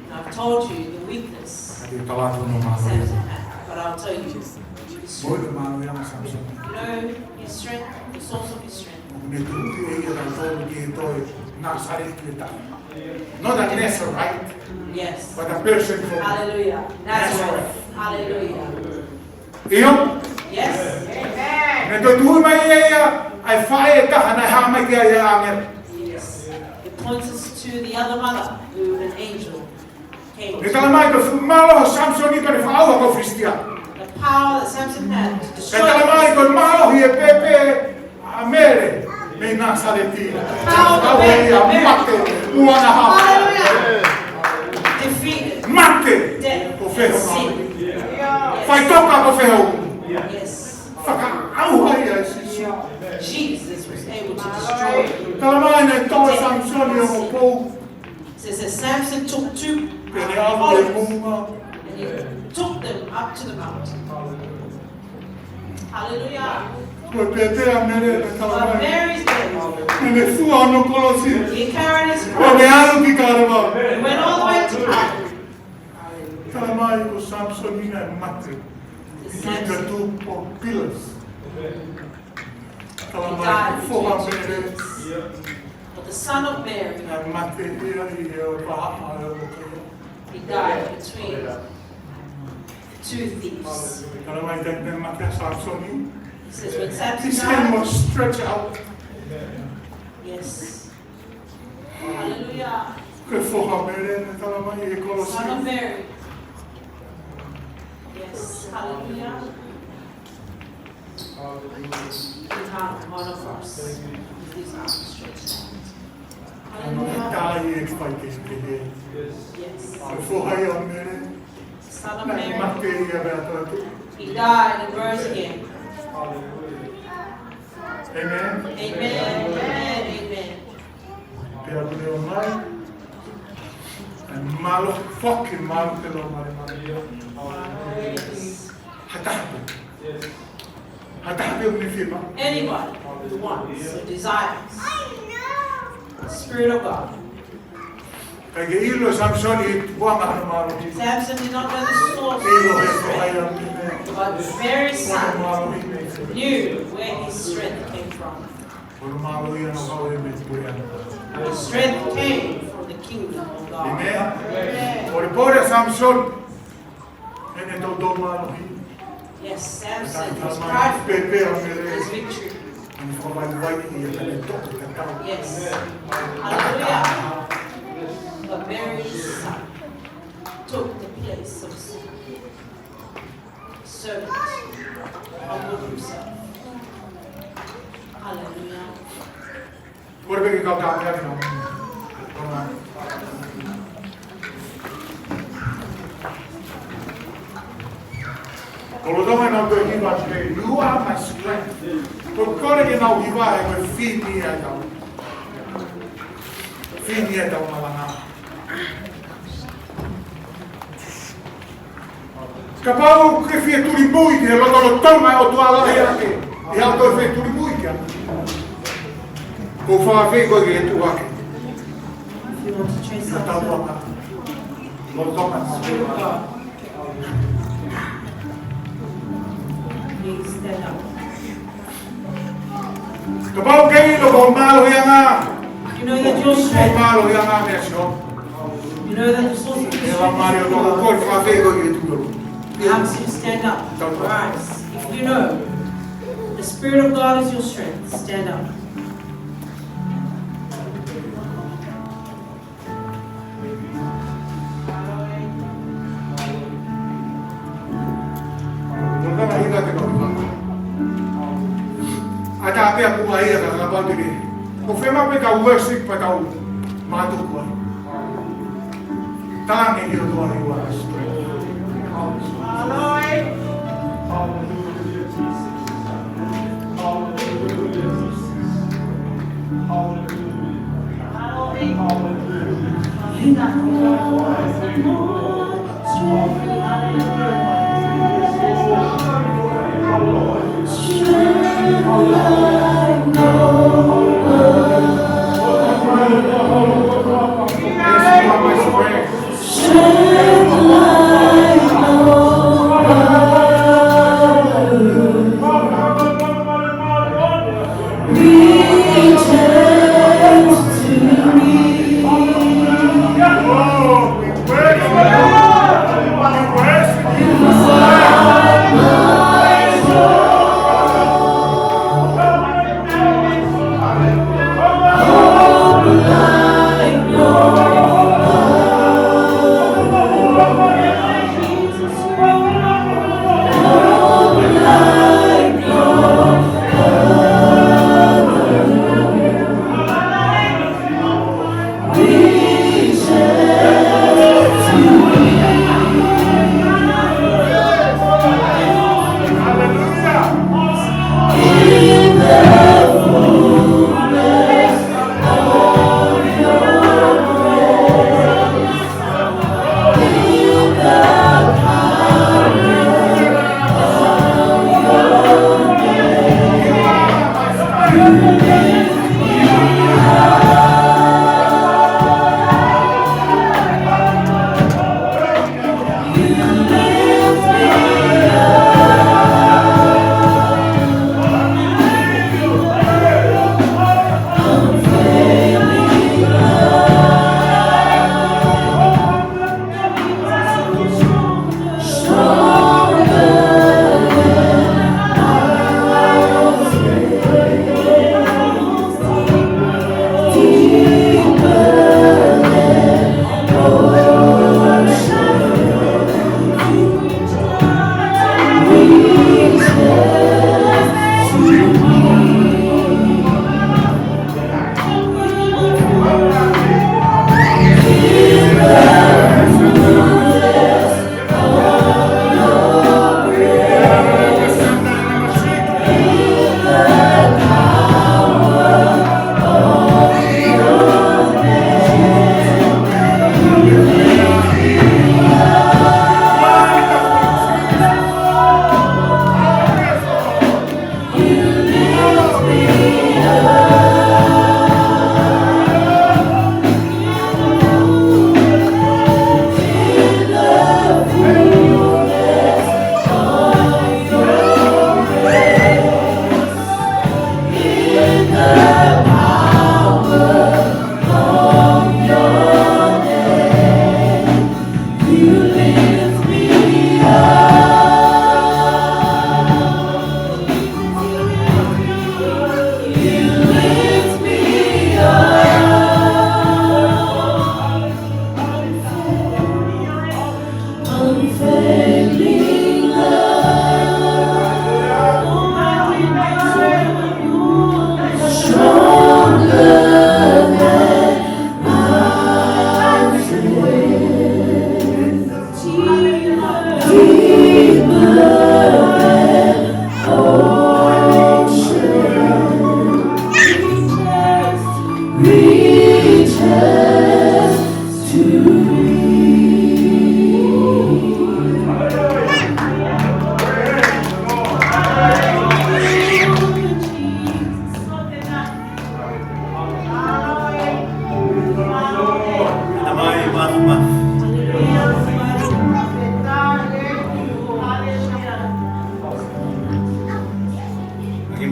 And I've told you the weakness Ka te u tala atu hono mālohi. Samson had, but I'll tell you his strength. Mo e mālohiʻanga ʻo Samisoni. You know his strength, the source of his strength. ʻOku ne tui ʻe ia kitautolu ki he tohi Nāsaleti ʻe taha. Not a Nazarite, Yes. but a person from Hallelujah. Nazareth. Nazareth. Hallelujah. ʻIo? Yes. Amen. Naʻe toetuʻu mai ʻe ia ʻa e faʻē ʻe taha naʻe hā mai ki ai ʻa e ʻāngelo. Yes. It points us to the other mother who an angel came to. Naʻe tala mai ko e fuʻu mālohi ʻo Samisoni pea ne fakaʻauha e kau Filisitia. The power that Samson had to destroy. Naʻe tala mai ko e mālohi ʻo e pēpē ʻa Mele mei Nāsaleti. Power of the Mele. Mate, ua na ha. Hallelujah. Defeated. Mate. Death. Ko fē hoʻo mālohi? Sin. Faʻitoka ko fē hoʻo. Yes. Fakaʻauha ia ʻe Sīsū. Jesus was able to destroy. Tala mai naʻe tō ʻe Samisoni ʻa e ongo pou. Says that Samson took two olives and he took them up to the mountain. Hallelujah. Ko e pēpē ʻa Mele naʻe tala mai. But Mary's baby, Naʻe fua hono kolosi. He carried his cross. Pea ne ʻalu ki Kalevale. He went all the way to Calvary. Tala mai ko Samisoni naʻe mate. Between the two pillars. Tala mai ko e foha ʻo Mele. But the son of Mary, Naʻe mate ia ʻi he vahaʻa ʻo e ongo kolo. He died between two thieves. Tala mai taimi naʻe mate ai ʻa Samisoni. He says when Samson died, his hand was stretched out. Yes. Hallelujah. Ko e foha ʻo Mele naʻe tala mai ʻi he kolosi. Son of Mary. Yes. Hallelujah. He hung on a cross with his arms stretched out. Hallelujah. Naʻe ʻikai ke fai kehekehe. Yes. Ko e foha ia ʻo Mele. Son of Mary. Naʻe mate ia pea toetuʻu. He died and rose again. Amen. Amen. Amen. Amen. Pea ʻoku ne ʻomai ʻa e mālohi, foaki e mālohi ʻo e Laumālie Māʻoniʻoni. Yes. Ha taha pē. Ha taha pē ʻoku ne fiemaʻu. Anybody who wants or desires the Spirit of God. ʻIkai ke ʻilo ʻe Samisoni e tupuʻanga hono mālohi. Samson did not know the source of his strength, but Mary's son knew where his strength came from. Ko hono mālohi ʻoku haʻu mei he puleʻanga. His strength came from the kingdom of God. Amen. Amen. Ko e pole ʻa Samisoni, ʻene toutou mālohi. Yes, Samson was prideful in his victory. Naʻe fakavaivai ia pea ne toʻo e tatau. Yes. Hallelujah. But Mary's son took the place of Saul. Servant. Humbled himself. Hallelujah. Kole pē ke kau tāpuekina. Ko e lolotonga ʻenau toe hiva today, "You are my strength." Ko e kole ke nau hiva he ko e fili ia ʻetau. Fini ʻetau malanga. Kapau ʻoku ke fie tulimui ki he lotolotonga ʻo e ʻOtua lahi ange, ʻe ʻikai toe fie tulimui ki ai. Ko e fakaafeʻi koe ke tuʻu hake. If you want to chase after the Spirit of God, please stand up. Kapau ʻoku ke ʻilo ko e mālohi ange. You know that your strength, mālohi ange meʻa sio. You know that the source of your strength is God. Ko e fakaafeʻi koe ke tuʻu. I ask you to stand up. Rise. If you know the Spirit of God is your strength, stand up. ʻA e tā pea kuo ʻai ʻa e kapau te ke. ʻOku fiemaʻu pē ke tau worship pea tau mātuku ai. Talaange ki he ʻOtua ʻoku ʻi ai.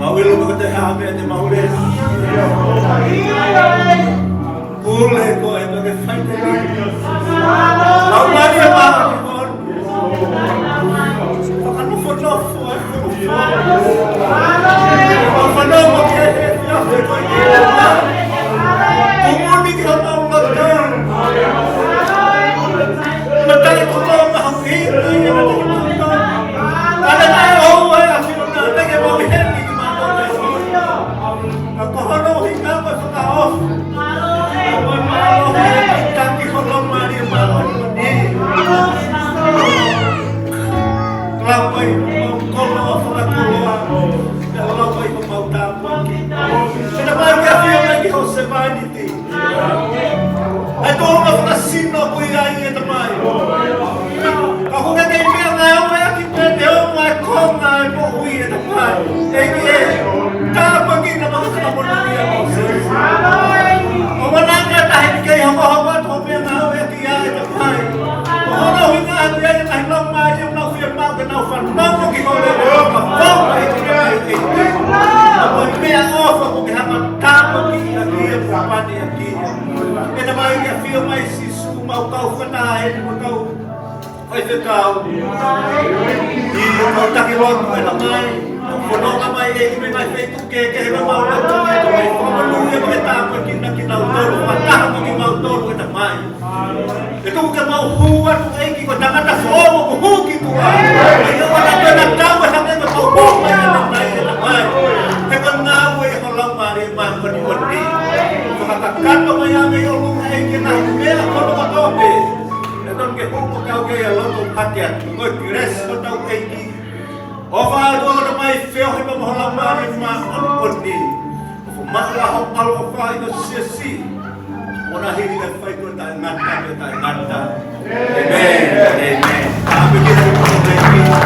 Mau ʻilo ko e hā e meʻa te mau lea. Pule koe pea ke faiteliha. Laumālie Māʻoniʻoni. Fakanofonofo e fonofo. Fakanofonofo ki he efiafi ko eni. Kumuni ki homau loto. Mataʻi kotoa ma hau ki. Kale mai ʻoua ʻe ʻAfiona, pea ke mau heni ki māmani. Ka ko hono ʻuhinga ko e fakaʻofa. Ko e mālohi ʻa e taki ho Laumālie Māʻoniʻoni. Lau mai homau koloa fakakoloa. Lau mai homau tāpuaki. Pea ʻoua ʻe ʻafio mai ki ho sevāniti. ʻA e tōʻonga fakasino ko ia ʻe Tamai. Ka ko e kei meʻangāueʻaki pē te ongo e konga e moʻui ʻe Tamai. ʻEiki ē, tāpuekina mai ʻa e fakamonūʻia ʻo Sīsū. ʻO mana ngata he kei hokohoko atu ho meʻangāueʻaki ʻa e Tamai. Ko hono ʻuhinga ʻoku ʻi ai e ngaahi laumālie ʻoku nau fiemaʻu ke nau fanongo ki ho lea, ka fou ʻEiki ē, ʻEiki. Ko e meʻaʻofa ko e hanga tāpuekina ki he kapani ʻaki. ʻE Tamai, ke ʻafio mai Sīsū, mau kau fakataha eni mo e kau faifekau. ʻI he kau taki lotu ʻe Tamai, fononga mai ʻEiki mei he ngaahi feituʻu kehekehe ʻo ʻemau lotu, ʻe Tamai, fakamonūʻia mo ke tāpuekina kinautolu, fakataha mo kimautolu ʻe Tamai. ʻE tuku ke mau hū atu ʻEiki ko e tangata foʻou ʻoku hū ki tuʻa. ʻE ʻoua naʻa toe tau e hangē ko ʻemau hū mai ʻanenai ʻe Tamai. He ko e ngāue ʻa ho Laumālie Māʻoniʻoni. Fakakakato mai ʻa e meʻa ʻi ʻolunga ʻEiki, ngaahi meʻa ko eni kotoa pē. ʻE tonu ke hū mo kau ki ai ʻa e loto hake atu. Ko e kelesi ʻa hotau ʻEiki, ʻofa ʻa e ʻOtua ko e Tamai, feohi pea mo ho Laumālie Māʻoniʻoni. ʻOfa maʻu ʻa ho ʻaloʻofa ʻi ho siasi. ʻO na hili ʻa e fai ko e taʻengata, ko e taʻengata. ʻĒmeni. ʻĒmeni. Tāpuekina e ʻEiki.